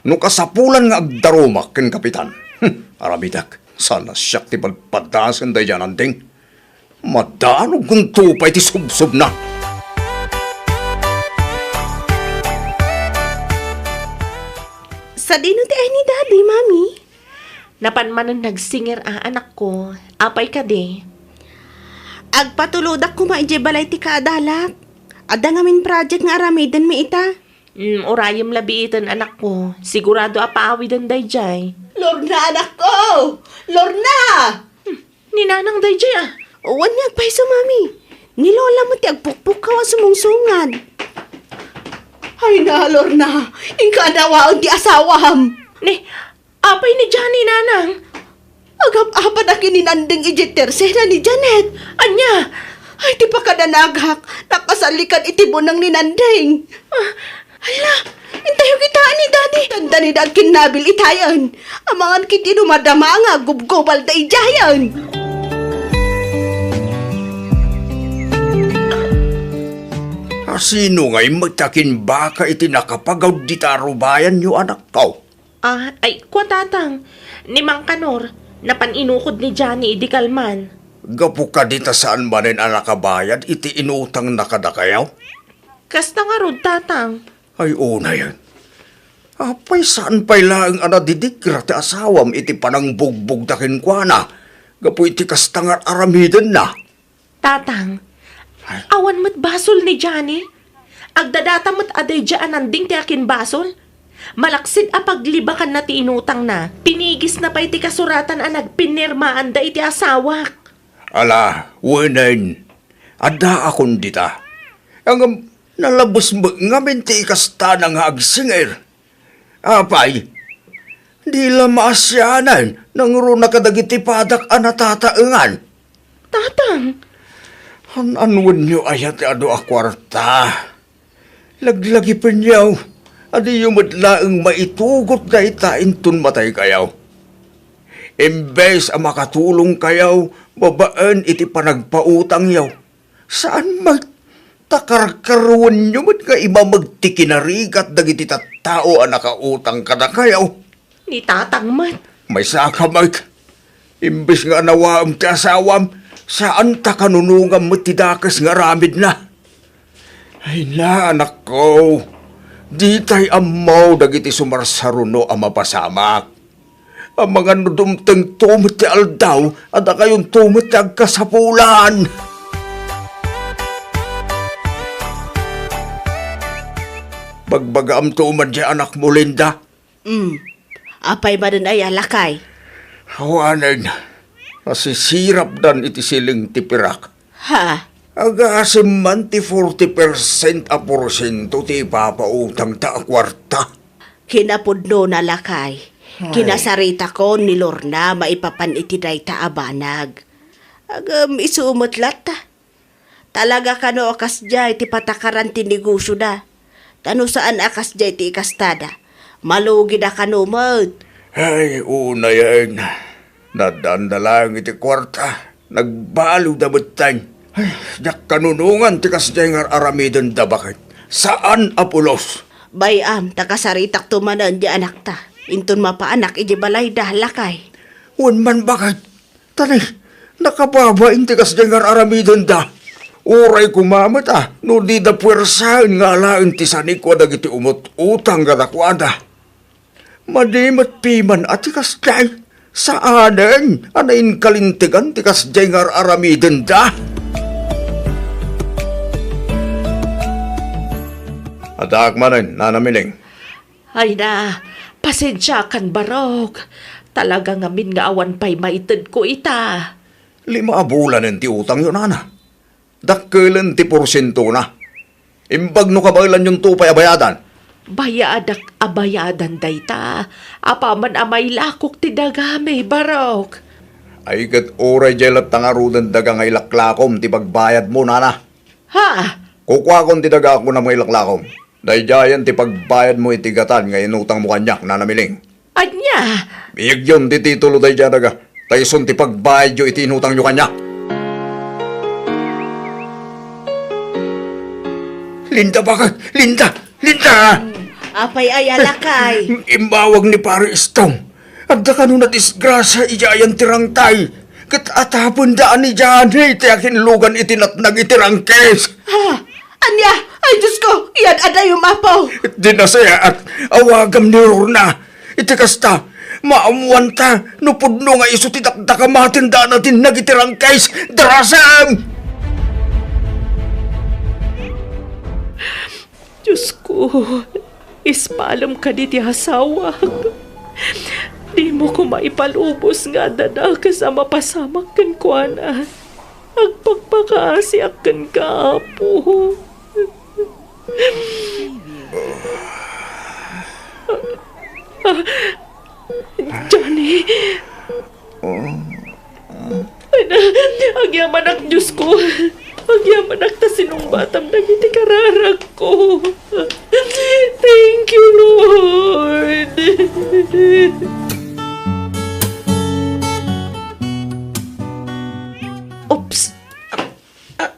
No kasapulan nga agdarumak ken kapitan, hmm, aramidek, saan a siak ti padpadasen daydi a Nanding. Madaanogkonto pay ti subsobna. Sadino ti ay ni Daddy, Mami? Napan manen nagsingir a, anakko. Apay kadi? Agpatulodak koma idiay balay ti kaadalak. Adda ngamin project nga aramidenmi ita. Mm, urayem la biiten, anakko. Sigurado a paawiden daydiay. Lorna, anakko! Lorna! Hmm, ni Nanang daydiay, a. Wen nga agpayso, Mami. Ni Lola met ti agpukpukkaw a sumungsungad. Ay na, Lorna, inka adawaen ti asawam. Ni, apay ni Johnny, Nanang? Agap-apadak ken ni Nanding idiay tersena ni Janet. Ania? Ay, ti pakadanagak, nakasalikan iti buneng ni Nanding. Ah, hala, intayo kitaen ni Daddy. Dandani da agkinnabil itayen. Amangan ket ti dumadama nga aggubgubal daydiayen. Asino ngay met a kimbaka iti nakapagaw dita a rubayanyo, anakko? Ah, ay, kua, Tatang. Ni Mang Kanor, napan inukod ni Johnny idi kalman. Gapu kadi ta saan manen a nakabayad iti inutangna kadakayo? Kasta ngarud, Tatang. Ay, unayen. Apay, saan pay laeng a nadidigra ti asawam iti panangbugbogda kenkuana gapu iti kasta nga ar-aramidenna? Tatang, ay, awan met basol ni Johnny. Agdadata met a daydiay a nanding ti akinbasol. Malaksid a paglibakanna ti inutangna, pinigisna pay ti kasuratan a nagpinirmaanda iti asawak. Ala, wenen, addaakon dita. Ngem nalabes met ngamin ti ikastana nga agsingir. Apay, di la maasianan nangruna kadagiti padak a natataengan. Tatang! An-anwenyo aya ti adu a kuarta? Laglagipenyo a diyo met laeng maitugot dayta inton mataykayo. Imbes a makatulongkayo babaen iti panagpautangyo, saan met ta karkaruenyo met nga imameg ti kinarigat dagiti tattao a nakautang kadakayo. Ni Tatang met. Maysaka met. Imbes nga anawaem ti asawam, saan ta kanunongam met ti dakes nga aramidna. Ay na, anakko, ditay ammo dagiti sumarsaruno a mapasamak. Amangan no dumtengto met ti aldaw a dakayonto met ti agkasapulan. Bagbagaamto man diay anakmo, Linda. Hmm. Apay manen aya, lakay? Awanen, nasisirapdan iti siling ti pirak. Ha? Agasem man ti forty percent a porsiento ti ipapautangta a kuarta. Kinapudnona, lakay. Ay. Kinasaritakon ni Lorna maipapan iti dayta a banag. Agem, isu met latta. Talaga kano a kasdiay ti patakaran ti negosioda. Ta no saan a kasdiay ti ikastada, malugida kano met. Ay, unayen. Nadanda laeng iti kuarta. Nagbaliwda metten. Ay, diak kanunongan ti kasdiay nga ar-aramidenda, baket. Saan a pulos. Bay-am, ta kasaritakto manen diay anakta. Inton mapaanak iti balayda, lakay. Wen man, baket. Ta ni, nakababain ti kasdiay nga ar-aramidenda. Uray koma met a no dida puersaen nga alaen ti sanikua dagiti umut-utang kadakuada. Madi met piman a ti kasdiay. Saanen a nainkalintegan ti kasdiay nga ar-aramidenda. Addaak manen, Nana Miling. Ay na, pasensiakan, Barok. Talaga ngamin nga awan pay maitedko ita. Lima a bulanen ti utangyo, nana. Dakkelen ti porsientona. Imbag no kabaelanyonto pay a bayadan. Bayadak a bayadan dayta. Apaman a mailakok ti dagami, Barok. Ay ket uray diay latta ngaruden daga nga ilaklakom ti pagbayadmo, nana. Ha? Kukuakon ti daga a kunam nga ilaklakom. Daydiayen ti pagbayadmo iti gatan nga inutangmo kaniak, Nana Miling. Ania? Biyagyon ti titulo daydiay a daga, ta isun ti pagbayadyo iti inutangyo kaniak. Linda, baket! Linda! Linda! Apay aya, lakay? Immawag ni Pare Istong. Adda kano nadisgrasia idiay ayan ti rangtay, ket atapendaan ni Johnny ti akinlugan iti natnag iti rangkes. Ha? Ania? Ay, Diosko! Iyan adayom, Apo! Di nasayaat, awagam ni Lorna. Iti kasta, maammoanta no pudno nga isu ti dakdakamaten daan a tinnag iti rangkes. Darasem! Diosko, ispalem kadi ti asawak. Dimo koma ipalubos nga adda dakes a mapasamak kenkuana. Agpakpakaasiak kenka, Apo. Ah, Johnny. Ay na, agyamanak, Diosko. Agyamanak ta sinungbatam dagiti kararagko. Thank you, Lord. Oops. Ah,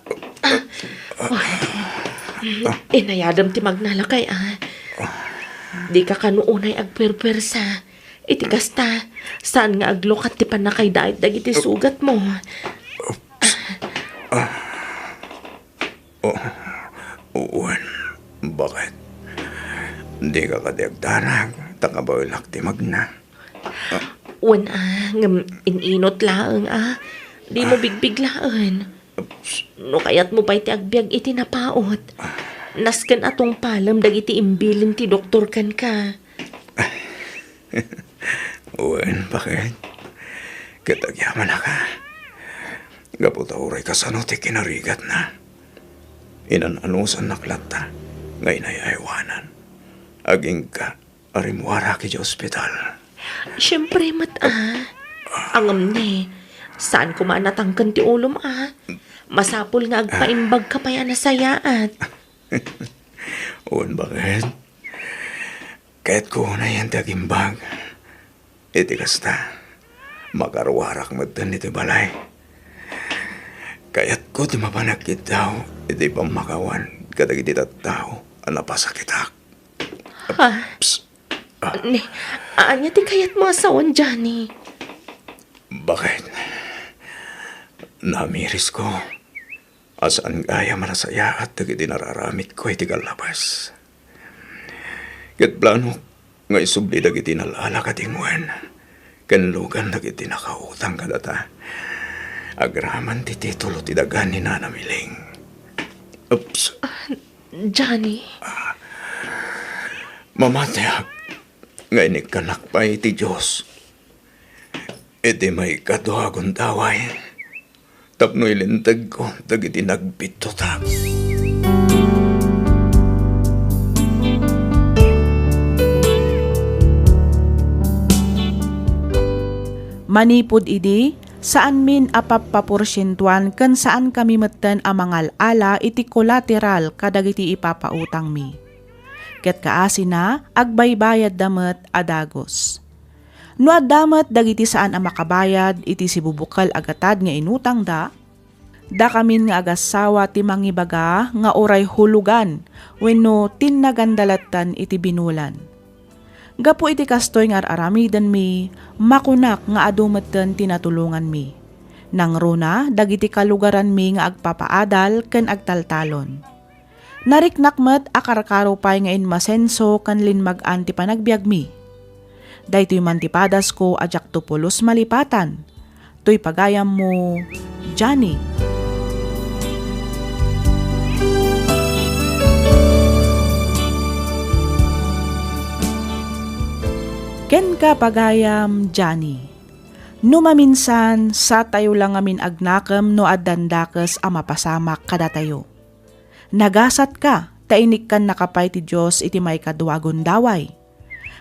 ah, ah. Inayadem ti magnalakay, ah. Dika kano unay agpuerpuersa. Iti kasta, saan nga aglukat ti pannakaydait dagiti sugatmo. Oh, wen, baket? Dika kadi agdarag, ta kabaelak ti magna. Wen, ah, ngem in-inot laeng, ah. Dimo bigbiglaen. No kayatmo pay ti agbiag iti napaut, Nasken a tungpalem dagiti imbilin ti doktor kenka. Wen, baket. Ket agyamanaka. Gapu ta uray kasano ti kinarigatna, inan-anusannak latta nga inay-aywanan. Agingga a rimmuarak idiay ospital. Siempre met, a. Ngem ne, saan koma a natangken ti ulom, a. Masapul nga agpaimbagka pay a nasayaat. Wen, baket. Kayatko unayen ti agimbag. Iti kasta, makaruarak metten iti balay. Kayatko ti mapan agkiddaw iti pammakawan kadagiti tattao a napasakitak. Ha? Psst. Ah. Ne, ania ti kayatmo a sawen, Johnny? Baket? Namirisko a saan gayam a nasayaat dagiti nararamidko iti kallabas. Ket planok nga isubli dagiti nal-ala kadingwen ken lugan dagiti nakautang kadata agraman ti titulo ti daga ni Nana Miling. Oops. Ah, Johnny. Mamatiak nga inikkanak pay ti Dios iti maikadua a gundaway tapno ilintegko dagiti nagbiddutak. Manipud idi, saanmin a pappaporsientuan ken saankami metten a mangal-ala iti kolateral kadagiti ipapautangmi. Ket kaasina, agbaybayadda met a dagus. No adda met dagiti saan a makabayad iti sibubukel a gatad nga inutangda, dakamin nga agassawa ti mangibaga nga uray hulugan wenno tinnaganda latten iti binulan. Gapu iti kastoy nga ar-aramidenmi, makunak nga adu metten ti natulonganmi. Nangruna dagiti kalugaranmi nga agpapaadal ken agtaltalon. Nariknak met a karkaro pay nga inmasenso ken limmag-an ti panagbiagmi. Daytoy man ti padasko a diakto pulos malipatan. Toy pagayammo, Johnny. Kenka, pagayam, Johnny. No maminsan, satayo la ngamin agnakem no addan dakes a mapasamak kadatayo. Nagasatka ta inikkannaka pay ti Dios iti maikadua a gundaway.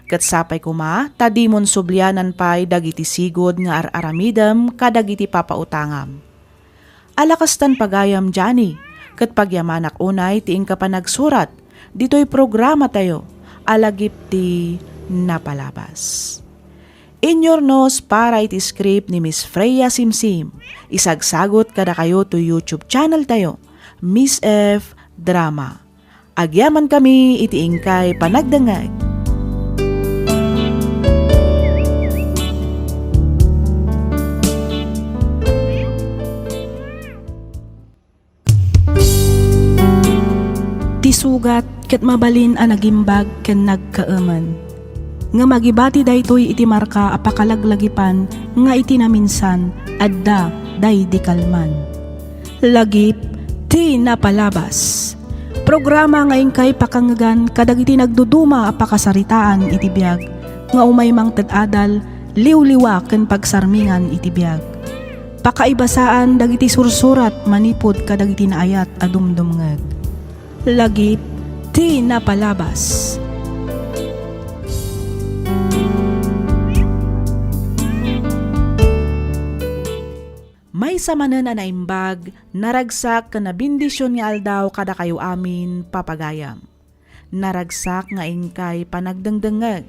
Ket sapay koma ta dimon sublianan pay dagiti sigud nga ar-aramidem kadagiti papautangam. Ala kastan, pagayam Johnny, ket pagyamanak unay ti inka panagsurat ditoy programatayo a Lagip ti Napalabas. Inurnos para iti script ni Miss Freya Simsim, isagsagut kadakayo to YouTube channel tayo, Miss F Drama. Agyamankami iti inkay panagdengngeg. Ti sugat ket mabalin a nagimbag ken nagkaemen. Ngem agibati daytoy iti marka a pakalaglagipan nga iti naminsan adda daydi kalman. Lagip ti Napalabas. Programa nga inkay pakangngegan kadagiti nagduduma a pakasaritaan iti biag nga umay mangted adal, liwliwa ken pagsarmingan iti biag. Pakaibasaan dagiti sursurat manipud kadagiti naayat a dumdumngeg. Lagip ti Napalabas. Maysa manen a naimbag, naragsak ken nabendisyon nga aldaw kadakayo amin, papagayam. Naragsak nga inkay panagdengdengngeg.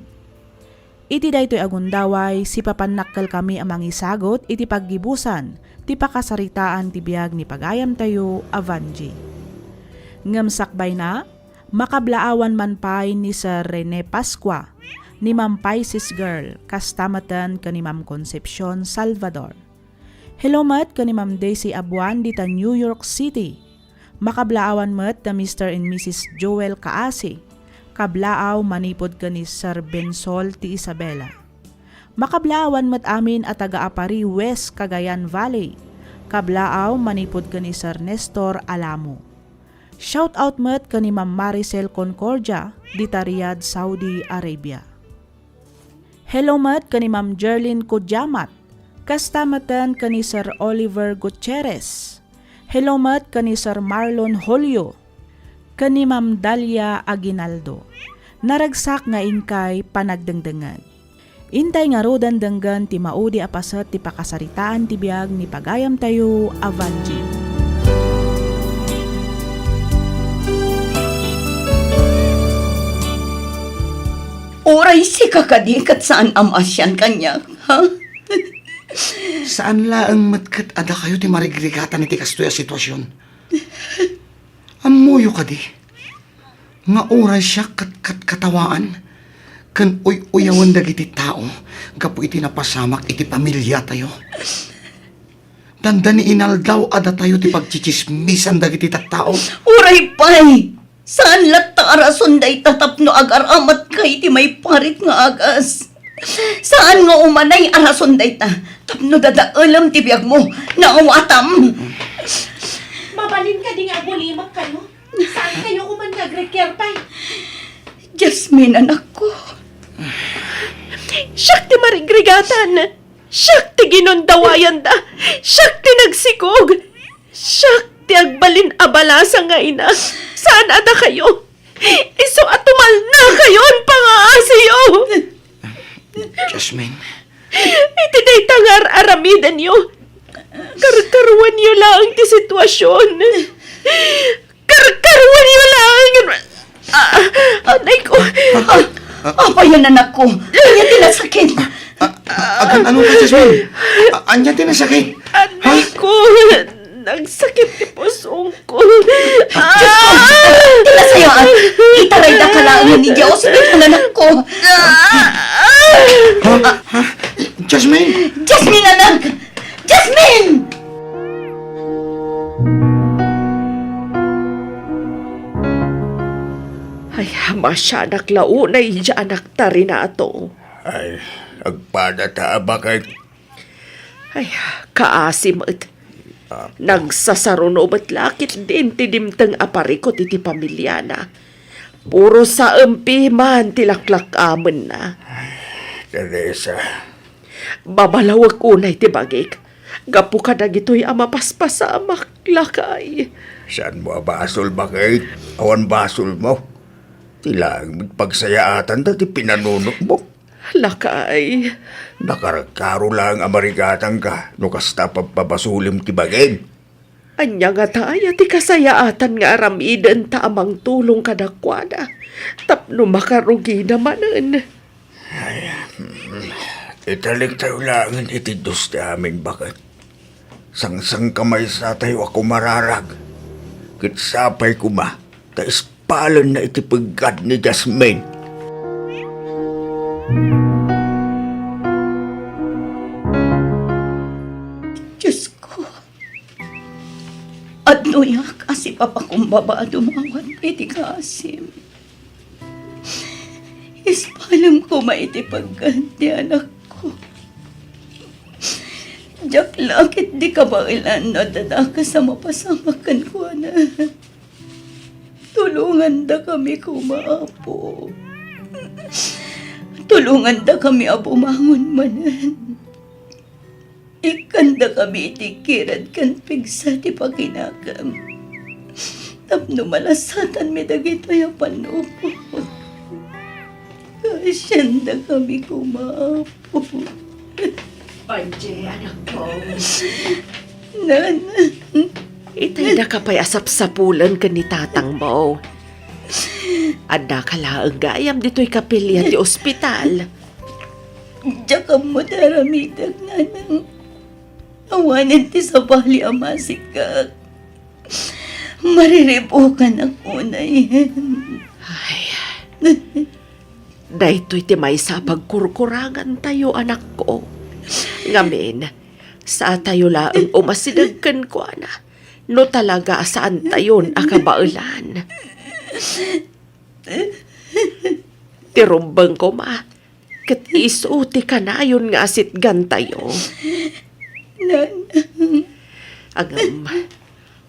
Iti daytoy a gundaway, sipapannakkelkami a mangisagut iti paggibusan ti pakasaritaan ti biag ni pagayamtayo a Vangie. Ngem sakbayna, makablaawan man pay ni Sir Rene Pascua, ni Ma'am Pisces Girl, kasta metten ken ni Ma'am Concepcion Salvador. Hello met ken ni Ma'am Daisy Abuan dita New York City. Makablaawan met da Mister and Missus Joel Kaasi. Kablaaw manipud ken ni Sir Bensol ti Isabela. Makablaawan met amin a taga Aparri, West Cagayan Valley. Kablaaw manipud ken ni Sir Nestor Alamo. Shout out met ken ni Ma'am Maricel Concordia, dita Riyadh, Saudi Arabia. Hello met ken ni Ma'am Jerlyn Kudiamat, kasta meten ken ni Sir Oliver Gutierrez. Hello met ken ni Sir Marlon Julio, ken ni Ma'am Dalia Aguinaldo. Naragsak nga inkay panagdengdengngeg. Intay ngaruden denggen ti maudi a paset ti pakasaritaan ti biag ni pagayamtayo a Vanjie. Uray sika kadi ket saan a maasian kaniak, ha? Saan laeng met ket a dakayo ti marigrigatan iti kastoy a sitwasion. Ammoyo kadi nga uray siak ket katkatawaan ken uy-uyawen dagiti tao gapu iti napasamak iti pamiliatayo. Dandani inaldaw a datayo ti pagtsitsismisan dagiti tattao. Uray pay! Saan latta a rason dayta tapno agar-amatka iti maiparit nga agas. Saan nga umanay a rason dayta tapno dadaelem ti biagmo. Naawatam. Mabalin kadi nga agulimak kayo? Saan kayo uman nga agreker pay? Jasmine, anakko. Siak ti marigrigatan. Siak ti ginundawayanda. Siak ti nagsikog. Siak ti agbalin a balasa nga ina. Saan a dakayo? Isu a tumalna kayon pangaasiyo. Jasmine. Iti dayta nga ar-aramidenyo, karkaruanyo laeng ti sitwasion. Karkaruanyo laeng. Ah, anay ko. Ah, apayan, anakko. Ania ti nasakit? Ah, ah, agan-ano ka, Jasmine? Ah, ania ti nasakit? Anay ko. Nagsakit ti pusongko. Diyos ko! Ti nasayaan! Itarayda ka laeng idiay ospital, anakko! Ha? Ha? Jasmine? Jasmine, anak! Jasmine! Ay, masianak la unay idiay anakta, Renato. Ay, agpada ta a baket. Ay, kaasi met. Apo. Nagsasaruno met la ketdin ti dimteng a parikut iti pamiliana. Puro saem piman ti laklak-amenna. Ay, Teresa. Babalawek unay ti bagik. Gapu kadagitoy a mapaspasamak, lakay. Saanmo a basol, baket? Awan basolmo. Ti laeng met pagsayaatanta ti pinanunotmo. Lakay. Nakarkaro laeng a marigatanka no kasta pagpabasolem ti bagim. Ania ngata aya ti kasayaatan nga aramidenta a mangtulong kadakuada tapno makarugina manen? Ay, mm, italiktayo laengen iti Dios ti amin, baket. Sangsangkamaysatayo a kumararag, ket sapay koma ta ispalenna iti peggad ni Jasmine. Diosko, adtoyak a sipapakumbaba a dumawat iti kaasim. Ispalem koma iti peggad ti anakko. Diak la ketdi kabaelan no adda dakes a mapasamak kenkuana. Tulongandakami koma, Apo. Tulongandakami a bumangon manen. Ikkandakami iti kirad ken pigsa ti pakinakam tapno malasatanmi dagitoy a pannupot. Kaasiandakami koma, Apo. Vanjie, anakko. Nana. Itay daka pay a sapsapulen ken ni tatangmo. Addaka laeng gayam ditoy kapilya ti ospital. Diak ammo ti aramidek, nanang. Awanen ti sabali a masikak. Mariribukanak unay. Ay, daytoy ti maysa a pagkurkurangantayo, anakko. Ngamin, saatayo laeng umasideg kenkuana no talaga a saantayon a kabaelan. Ti rumbeng koma, ket isu ti kanayon nga asitgantayo. Nanang. Ngem,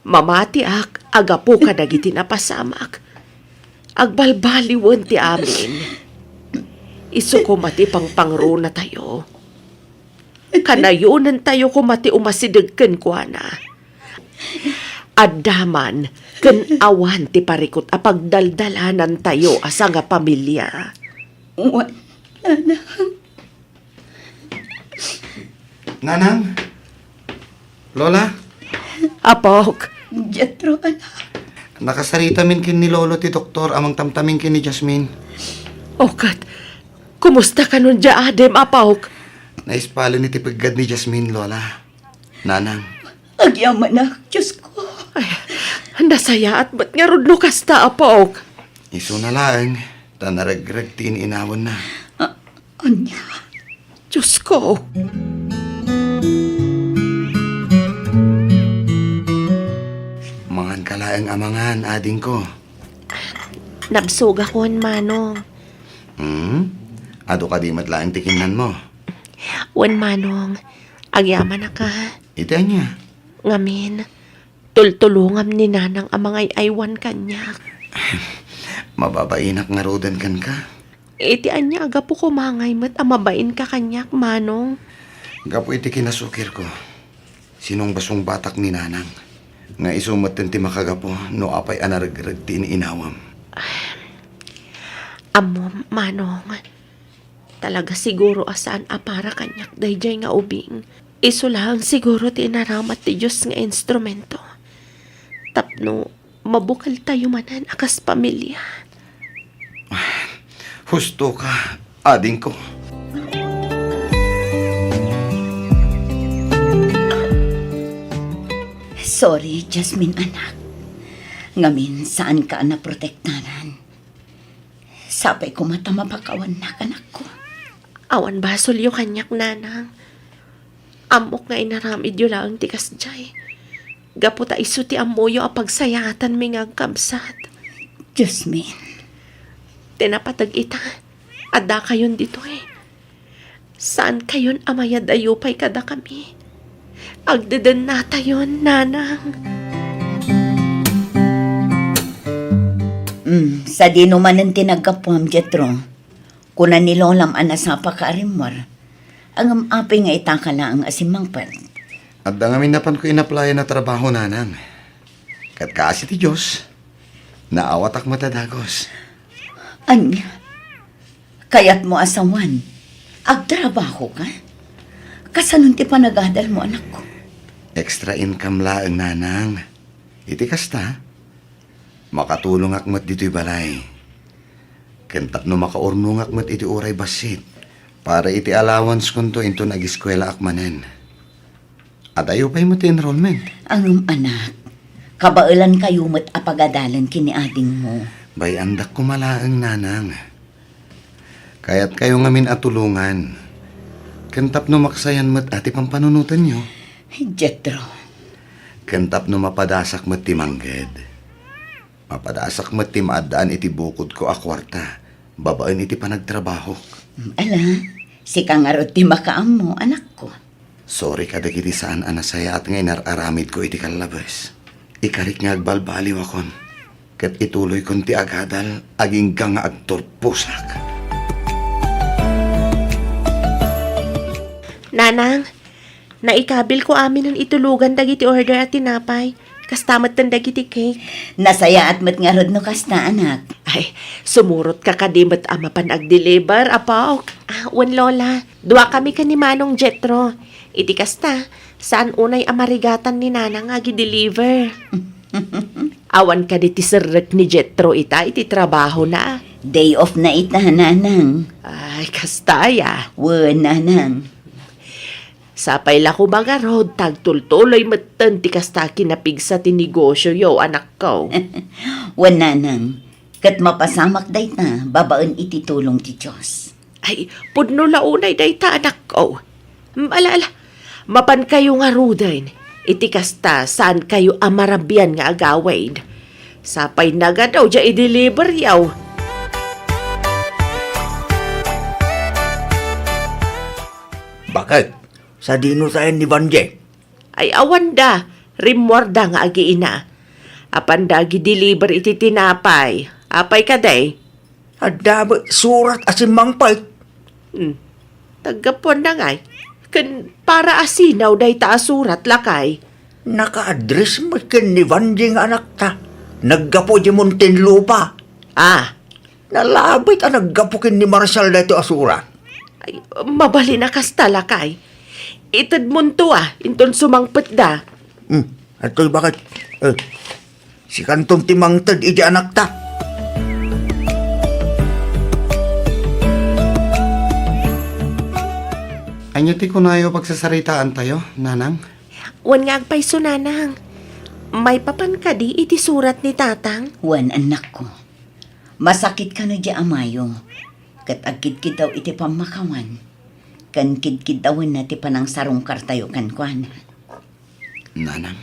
Mamatiak a gapu kadagiti napasamak. Agbalbaliwen ti amin. Isu koma ti pangpangrunatayo. Kanayonentayo koma ti umasideg kenkuana. Adda man ken awan ti parikut a pagdaldalanantayo a sangapamilia. Wen, Nanang. Nanang? Lola? Apok. Jethro, anak. Nakasaritamin ken ni Lolo ti doktor a mangtamtamin ken ni Jasmine. O ket, kumusta kanon dia adim, apok? Naispalen iti peggad ni Jasmine, Lola. Nanang. Agyamanak, Diyos ko. Ay, nasayaat met ngarud no kasta, apok. Isuna laeng, ta naregreg ti in-inawenna. A-, ania? Diyos ko. Mangan ka laeng a mangan, adingko. Nabsogakon, Manong. Hmm? Adu kadi met laeng ti kinnanmo? Wen, Manong. Agyamanak a. Iti ania? Ngamin, tultulongam ni Nanang a mangay-aywan kaniak. Mababainak ngaruden kenka. Iti ania a gapu koma ngay met a mabainka kaniak, Manong? Gapu iti kinasukirko, sinungbasungbatak ni Nanang. Nga isu metten ti makagapu no apay a naregreg ti in-inawem. Ammom, Manong. Talaga siguro a saan a para kaniak daydiay nga ubing. Isu laeng siguro ti inaramat ti Dios nga instrumento tapno mabukeltayo manen a kas pamilia. Husto ka, adingko. Sorry, Jasmine, anak. Ngamin, saan ka a naprotektanan. Sapay koma ta mapakawannak, anakko. Awan basolyo kaniak, Nanang. Ammok nga inaramidyo laeng ti kasdiay. Gapu ta isu ti ammoyo a pagsayaatanmi nga agkabsat. Jasmine. Ti napateg ita, addakayon ditoy. Saankayon a mayad-ayo pay kadakami. Agdedennatayon, Nanang. Mm, sadino manen ti naggapuam, Jethro? Kuna ni Lolam a nasapaka a rimmuar. Ngem apay nga ita ka laeng a simmangpet? Adda ngamin napanko inaplayan a trabaho, Nanang. Ket kaasi ti Dios, naawatak met a dagus. Ania? Kayatmo a sawen, agtrabaho ka? Kasanon ti panagadalmo, anakko? Extra income laeng, Nanang. Iti kasta, makatulongak met ditoy balay. Ken tapno makaurnongak met iti uray bassit, para iti allowance-konto inton ageskuelaak manen. Adayo pay met ti enrollment. Ngem, anak, kabaelankayo met a pagadalen ken ni adingmo. Bay-andak koma laeng, Nanang. Kayatkayo ngamin a tulongan. Ken tapno maksayan met a ti pampanunotenyo. Jethro. Ken tapno mapadasak met ti mangged. Mapadasak met ti maaddaan iti bukodko a kuarta babaen iti panagtrabahok. Ala, sika ngarud ti makaammo, anakko. Sorry kadagiti saan a nasayaat nga inar-aramidko iti kallabes. Ikarik nga agbalbaliwakon, ket ituloykon ti agadal agingga nga agturposak. Nanang, naikabilko aminen itulogan dagiti order a tinapay. Kasta metten dagiti cake. Nasayaat met ngarud no kasta, anak. Ay, sumurotka kadi met a mapan agdeliver, Apo? Ah, wen, Lola. Duakami ken ni Manong Jethro. Iti kasta, saan unay a marigatan ni Nanang nga agideliver. Awan kadi ti serrek ni Jethro ita iti trabahona? Day off na ita, Nanang. Ay, kasta aya. Wen, Nanang. Sapay la koma ngarud ta agtultuloy metten ti kasta a kinapigsa ti negosioyo, anakko. Wen, Nanang, ket mapasamak dayta babaen iti tulong ti Dios. Ay, pudno la unay dayta, anakko. Ala, ala, mapankayo ngaruden. Iti kasta, saankayo a marabian nga agawid. Sapay nagano, dia i-deliver yaw. Bakit? Sadino saen ni Vanjie? Ay, awan da. Rimmuarda nga agiina. Apanda agi-deliver iti tinapay. Apay kadi? Adda met surat a simmangpet. Hmm. Taggapuanda ngay. Ken para asino dayta a surat, lakay? Naka-address met ken ni Vanji nga anakta. Naggapu idiay Muntinlupa. Ah. Nalabit a naggapu ken ni Marshall daytoy a surat. Ay, mabalin a kasta, lakay. Itedmonto a, inton sumangpetda. Hmm, adtoy baket. Eh, sikanton ti mangted iti anakta. Ania ti kunayo pagsasaritaantayo, Nanang? Wen nga agpayso, Nanang. Maipapan kadi iti surat ni Tatang? Wen, annakko. Masakit kano di amayo, ket agkidkiddaw iti pammakawan, ken kidkiddawenna ti panangsarungkartayo kenkuana. Nanang.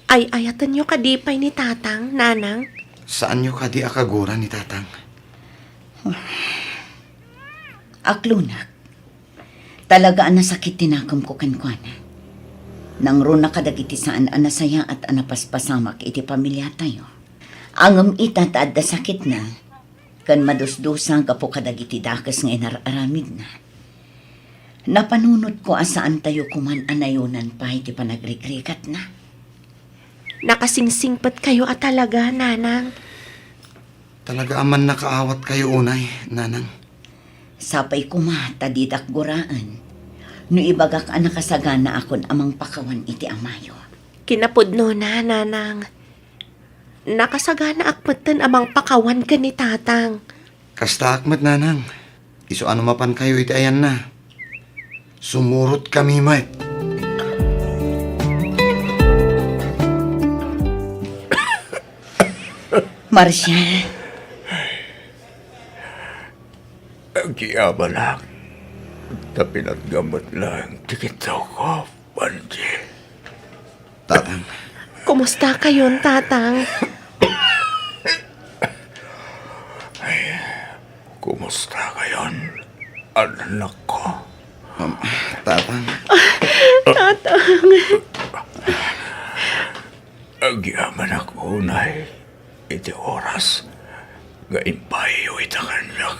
Ay-ayatenyo kadi pay ni Tatang, Nanang? Saanyo kadi a kaguran ni Tatang? Aklonak, talaga a nasakit ti nakemko kenkuana. Nangruna kadagiti saan a nasayaat a napaspasamak iti pamiliatayo. Ngem ita ta adda sakitna, ken madusdusa gapu kadagiti dakes nga inar-aramidna. Napanunotko a saantayo koman a nayonan pay ti panagrigrigatna. Nakasingsingpetkayo a talaga, Nanang. Talaga a mannakaawatkayo unay, Nanang. Sapay koma ta didak guraen no ibagak a nakasaganaakon a mangpakawan iti amayo. Kinapudnona, Nanang. Nakasaganaak metten a mangpakawan ken ni Tatang. Kastaak met, Nanang. Isu a no mapankayo iti ayanna, sumurotkami met. Marshall. Agyamanak, ta pinatgam met laeng ti kiddawko, Vanji. Tatang. Kumustakayon, Tatang? Ay, kumustakayon, annakko? Um, Tatang. Tatang. Agyamanak unay iti oras nga impaayyo ita kaniak.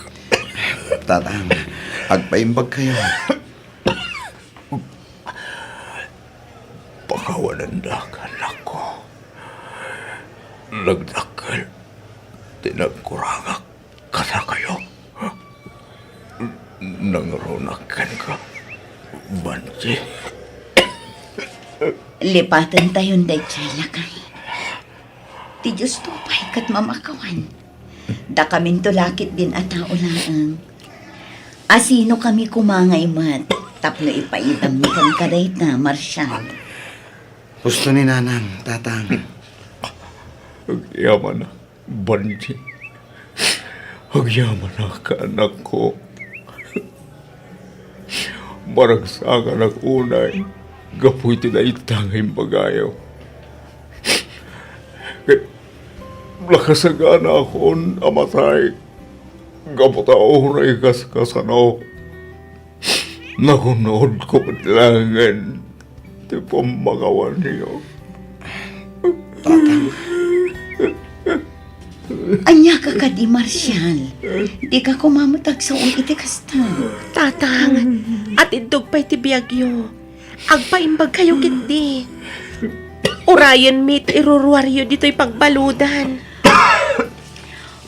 Tatang, agpaimbagkayo. Pakawanendak, annakko. Nagdakkel ti nagkurangak kadakayo. Nangrunak kenka, Vanji. Lipatentayon daydiay, lakay. Ti Diosto pay ket mamakawan. Dakaminto la ketdin a tao laeng. Asino kami koma ngay met tapno ipaidammi kenka dayta, Marshall? Husto ni Nanang, Tatang. Agyamanak, Vanji. Agyamanak, annakko. Maragsakanak unay gapu iti dayta nga imbagayo. Ket nakasaganakon a matay gapu ta uray kaskasano, nagunodko met laengen ti pammakawanyo. Tatang. Ania ka kadi, Marshall? Dika koma met agsao iti kasta. Tatang, atiddog pay ti biagyo. Agpaimbagkayo ketdi. Urayenmi ti iruruaryo ditoy pagbaludan.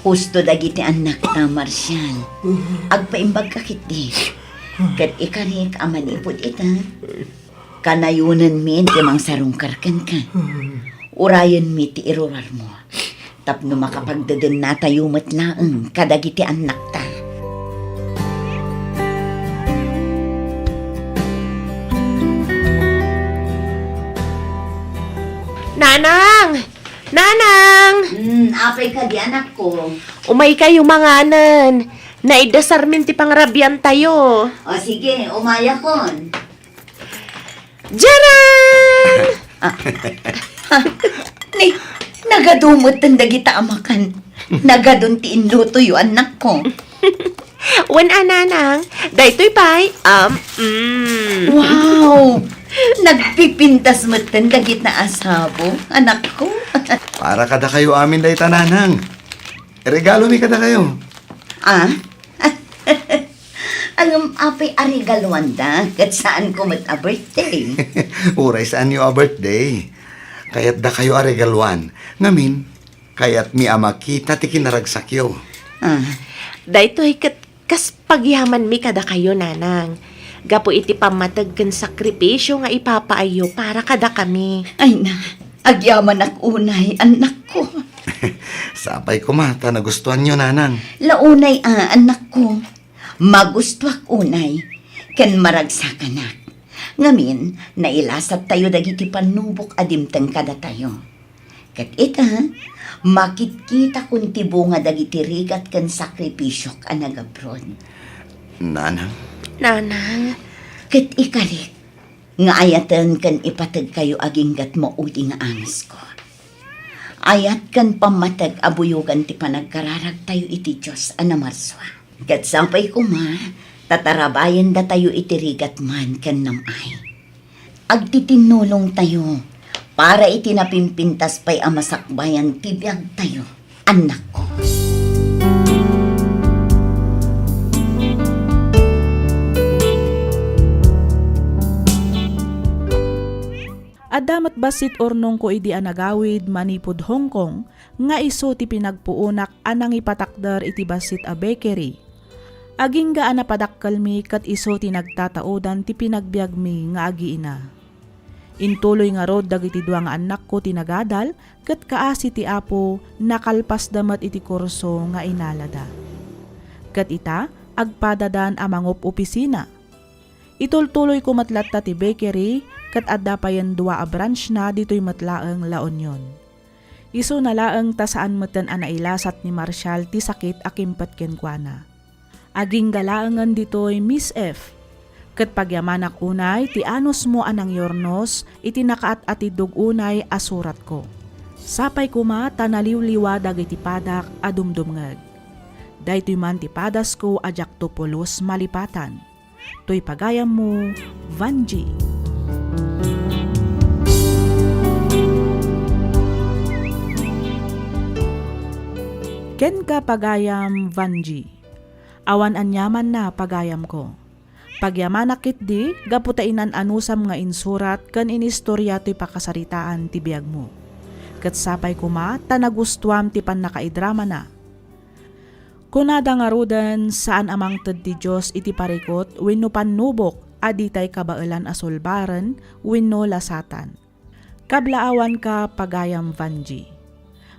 Husto dagiti annakta, Marshall. Agpaimbagka ketdi. Ket ikarik a manipud ita, kanayonenmi ti mangsarungkar kenka. Urayenmi ti iruruarmo tapno makapagdedennatayo met laeng kadagiti annakta. Nanang! Nanang! Hmm, apay kadi, anakko? Umaykayo manganen. Naidasarmin ti pangrabiantayo. O sige, umayakon. Jaran! Ah. Ah, ni, nagadu metten dagita a makan. Nagadun ti inlutoyo, annakko. Wen a, Nanang, daytoy pay, um, mm. Wow! Nagpipintas metten dagita a sabo, anakko. Para kadakayo amin dayta, Nanang. Regalomi kadakayo. Ah? Ngem apay a regaluanda, ket saanko met a birthday. Uray saanyo a birthday. Kayatdakayo a regaluan. Ngamin, kayatmi a makita ti kinaragsakyo. Ah. Daytoy ket kas pagyamanmi kadakayo, Nanang, gapu iti pammateg ken sakripisio nga ipapaayyo para kadakami. Ay na, agyamanak unay, annakko. Sapay koma ta nagustuanyo, Nanang. La unay a, annakko. Magustuak unay, ken maragsakanak. Ngamin, nailasattayo dagiti pannubok a dimteng kadatayo. Ket ita, makitkitakon ti bunga dagiti rigat ken sakripisiok a nag-abroad. Nanang. Nanang. Ket ikalik, nga ayaten ken ipategkayo agingga ti maudi nga angesko. Ayat ken pammateg a buyogan ti panagkararagtayo iti Dios a namarsua. Ket sapay koma, ta tarabayendatayo iti rigat man ken nam-ay. Agtitinnulongtayo para iti napimpintas pay a masakbayan ti biagtayo, annakko. Adda met bassit urnongko idi a nagawid manipud Hong Kong nga isu ti pinagpuonak a nangipatakder iti bassit a bakery. Agingga a napadakkelmi ket isu ti nagtataodan ti pinagbiagmi nga agiina. Intuloy ngarud dagiti dua nga annakko ti nagadal ket kaasi ti Apo, nakalpasda met iti kurso nga inalada. Ket ita, agpadadan a mangup-opisina. Itultuloyko met latta ti bakery ket adda payen dua a branchna ditoy met laeng La Union. Isuna laeng ta saan metten a nailasat ni Marshall ti sakit a kimpet kenkuana. Agingga laengen ditoy, Miss F. Ket pagyamanak unay ti anusmo a nangyurnos iti nakaat-atidog unay a suratko. Sapay koma ta naliwliwa dagiti padak a dumdumngeg. Daytoy man ti padasko a diakto pulos malipatan. Toy pagayammo, Vangie. Kenka, pagayam Vangie. Awan aniamanna, pagayamko. Pagyamanak ketdi gapu ta inan-anusam nga insurat ken inistoria toy pakasaritaan ti biagmo. Ket sapay koma ta nagustuam ti pannakaidramana. Kunada ngaruden, saan a mangted ti Dios iti parikut wenno pannubok a ditay kabaelan a sulbaren wenno lasatan. Kablaawanka, pagayam Vangie.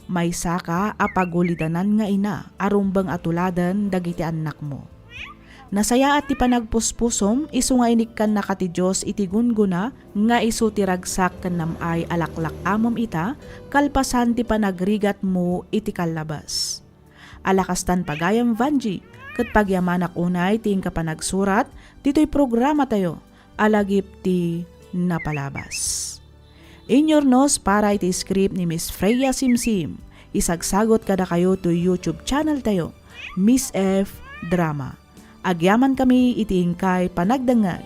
Maysaka a pagulidanan nga ina a rumbeng a tuladen dagiti annakmo. Nasayaat ti panagpuspusom isu nga inikkannaka ti Dios iti gunggona nga isu ti ragsak ken nam-ay a laklak-amem ita kalpasan ti panagrigatmo iti kallabas. Ala kastan, pagayam Vangie, ket pagyamanak unay ti inka panagsurat ditoy programatayo a Lagip ti Napalabas. Inyurnos para iti script ni Miss Freya Simsim. Isagsagut kadakayo toy YouTube channel tayo, Miss F Drama. Agyamankami iti inkay panagdengngeg.